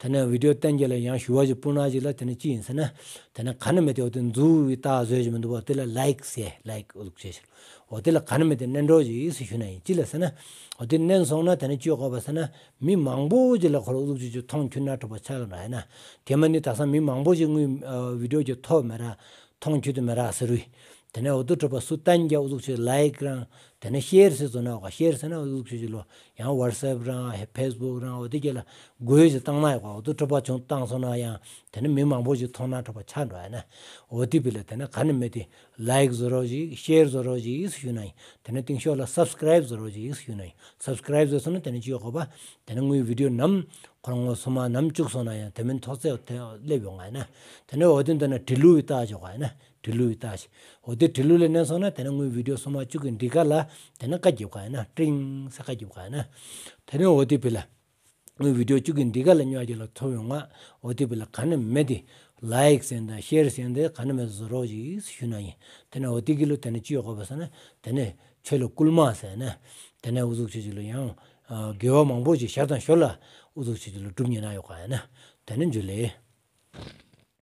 དེ་ནས་བི་ཌིའོ་བཏང་རྒྱུ་ལ་ཡང་ཞུ་བ་ཞིག་སྤུ་ན་ཞིག་ལ་དེ་ནས་ཅི་ཡིན་ཟེར་ན། དེ་ནས་ག་ནས་མེད་དེ་འོ་དེ་འཛུལ་བའི་རྟགས་བཟོས་ཞིག་མི་འདུག་བ། དེ་ལ་ལའིཀ་ཟེར་ལའིཀ་འོ་ལུགས་བྱས་ཞིག་འོ་དེ་ལ་ག་ནས་མེད་དེ་མནན་རོགས་ཞིག་ཡིན་ཟེར་ཞུ་ན་ཡིན། ཅི་ལ་ཟེར་ན། འོ་དེ་མནན་སོང་ན་དེ་ནས་ཅི་ཡོད་གོ་བ་ཟེར་ན། མི་མང་པོ་ཞིག་ལ་ཁོ་ལ་འོ་ལུགས་ཅིག་ཅིག་མཐོང་ཁྱུར་ན་གྲུབ་པ་ཆགས་ལ་ན་ཡིན་ན། དེ་མ་ནི་དག་ས་མི་མང་པོ་ཞིག་དངུལ་བི་ཌིའོ་ཅིག་ཐོབ་མེད་ར། མཐོང་ཁྱུར་དུ་མེད་ར་ཟེར་རུས། དེ་ནས་འོ་དུ་གྲུབ་པ་སུ་བསྟན་རྒྱ་འོ་ལུགས་ཅིག་ལའིཀ་རང་། དེ་ནས་ཤེར་ཟེར་སོང་ན་འོ་ག་ཤེར་ཟེར་ན་འོ་ལུགས་ཅིག་ཅིག་ལོ། ཡང་ཝ་ཊི་སི་ཨེབ་རང་ཧེ་ཕེ་སི་བུག་རང་འོ་དེ་གྱད་ལ་འགོད་ཅིག་བཏང་ན་ཡོད་ག་འོ་དུ་གྲུབ་པ་བྱུང་བཏང་སོང་ན་ཡང་དེ་ནས་མི་མང་པོ་ཞིག་མཐོང་ན་གྲུབ་པ་ཆགས་འགྲོ་ཡ་ན། འོ་དེ་བི་ལ་དེ་ནས་ག་ནས་མེད་དེ་ལའིཀ་བཟོ་རོགས་ཞིག་ཤེར་བཟོ་རོགས་ཞིག་ཞུ་ན་ཡིན། དེ་ནས་སྟེང་ཤོག་ལ་སབ་སི་ཀ་རའིབ་བཟོ་རོགས་ཞིག་ཞུ་ན་ཡིན། སབ་སི་ཀ་རའིབ་བཟོས་སོང་ན་དེ་ནས་ཅི་ཡོད་གོ་བ། དེ་ནས་དངུལ་བི་ཌིའོ་ནམ་ཁོ་རང་ངོ་སོ་མ་ནམ་བཅུག་སོང་ན་ཡང་དེ་མིན་ཐོག་ཚད་དེ་སླེབས་ཡོང་ང་ཡིན་ན། དེ་ནས་འོ་དེ་འདི་ན་འབྲི་ལུགས་ཀྱི་རྟགས་ཅིག་གོ་ཡིན་ན་འབྲི་ལུགས་ཀྱི་རྟགས་ཤིག་འོ་དེ་འབྲི་ལུགས་ལ་མནན་སོང་ན་དེ་ནས་དངུལ་བི་ཌིའོ་སོ་མ་བཅུག་གི་འདི་ག་ལ་དེ་ནས་བཀའ་རྒྱབ་ག་ཡིན་ན་ཀྲིང་ཟེར་བཀའ་རྒྱབ་ག་ཡིན་ན། དེ་ནས་འོ་དེ་བི་ལ་དངུལ་བི་ཌིའོ་བཅུག་གི་འདི་ག་ལ་ཉོ་རྒྱུ་ལ་ཐོབ་ཡོང་ང་། འོ་དེ་བི་ལ་ག་ནས་མེད་དེ་ལའིཀ་ཟེར་འདི་ཤེར་ཟེར་འདི་ག་ནས་མེད་བཟོ་རོགས་ཞིག་ཞུ་ན་ཡིན། དེ་ནས་འོ་དེ་གི་ལུ་དེ་ནས་ཅི་ཡོད་གོ་བ་ཟེར་ན་དེ་ནས་ཆོས་ལ་སྐུལ་མ་ཟེར་ན་དེ་ནས་འུ་ཟུག་ཆོས་ཅིག་ལ་ཡང་དགེ་བ་མང་པོ་ཞིག་ཞར་དང་ཞོར་ལ་འུ་ཟུག་ཆོས་ཅིག་ལ་སྒྲུབ་ཉན་ན་ཡོད་ག་ཡིན་ན། དེ་ནས་འཇུ་ལེ།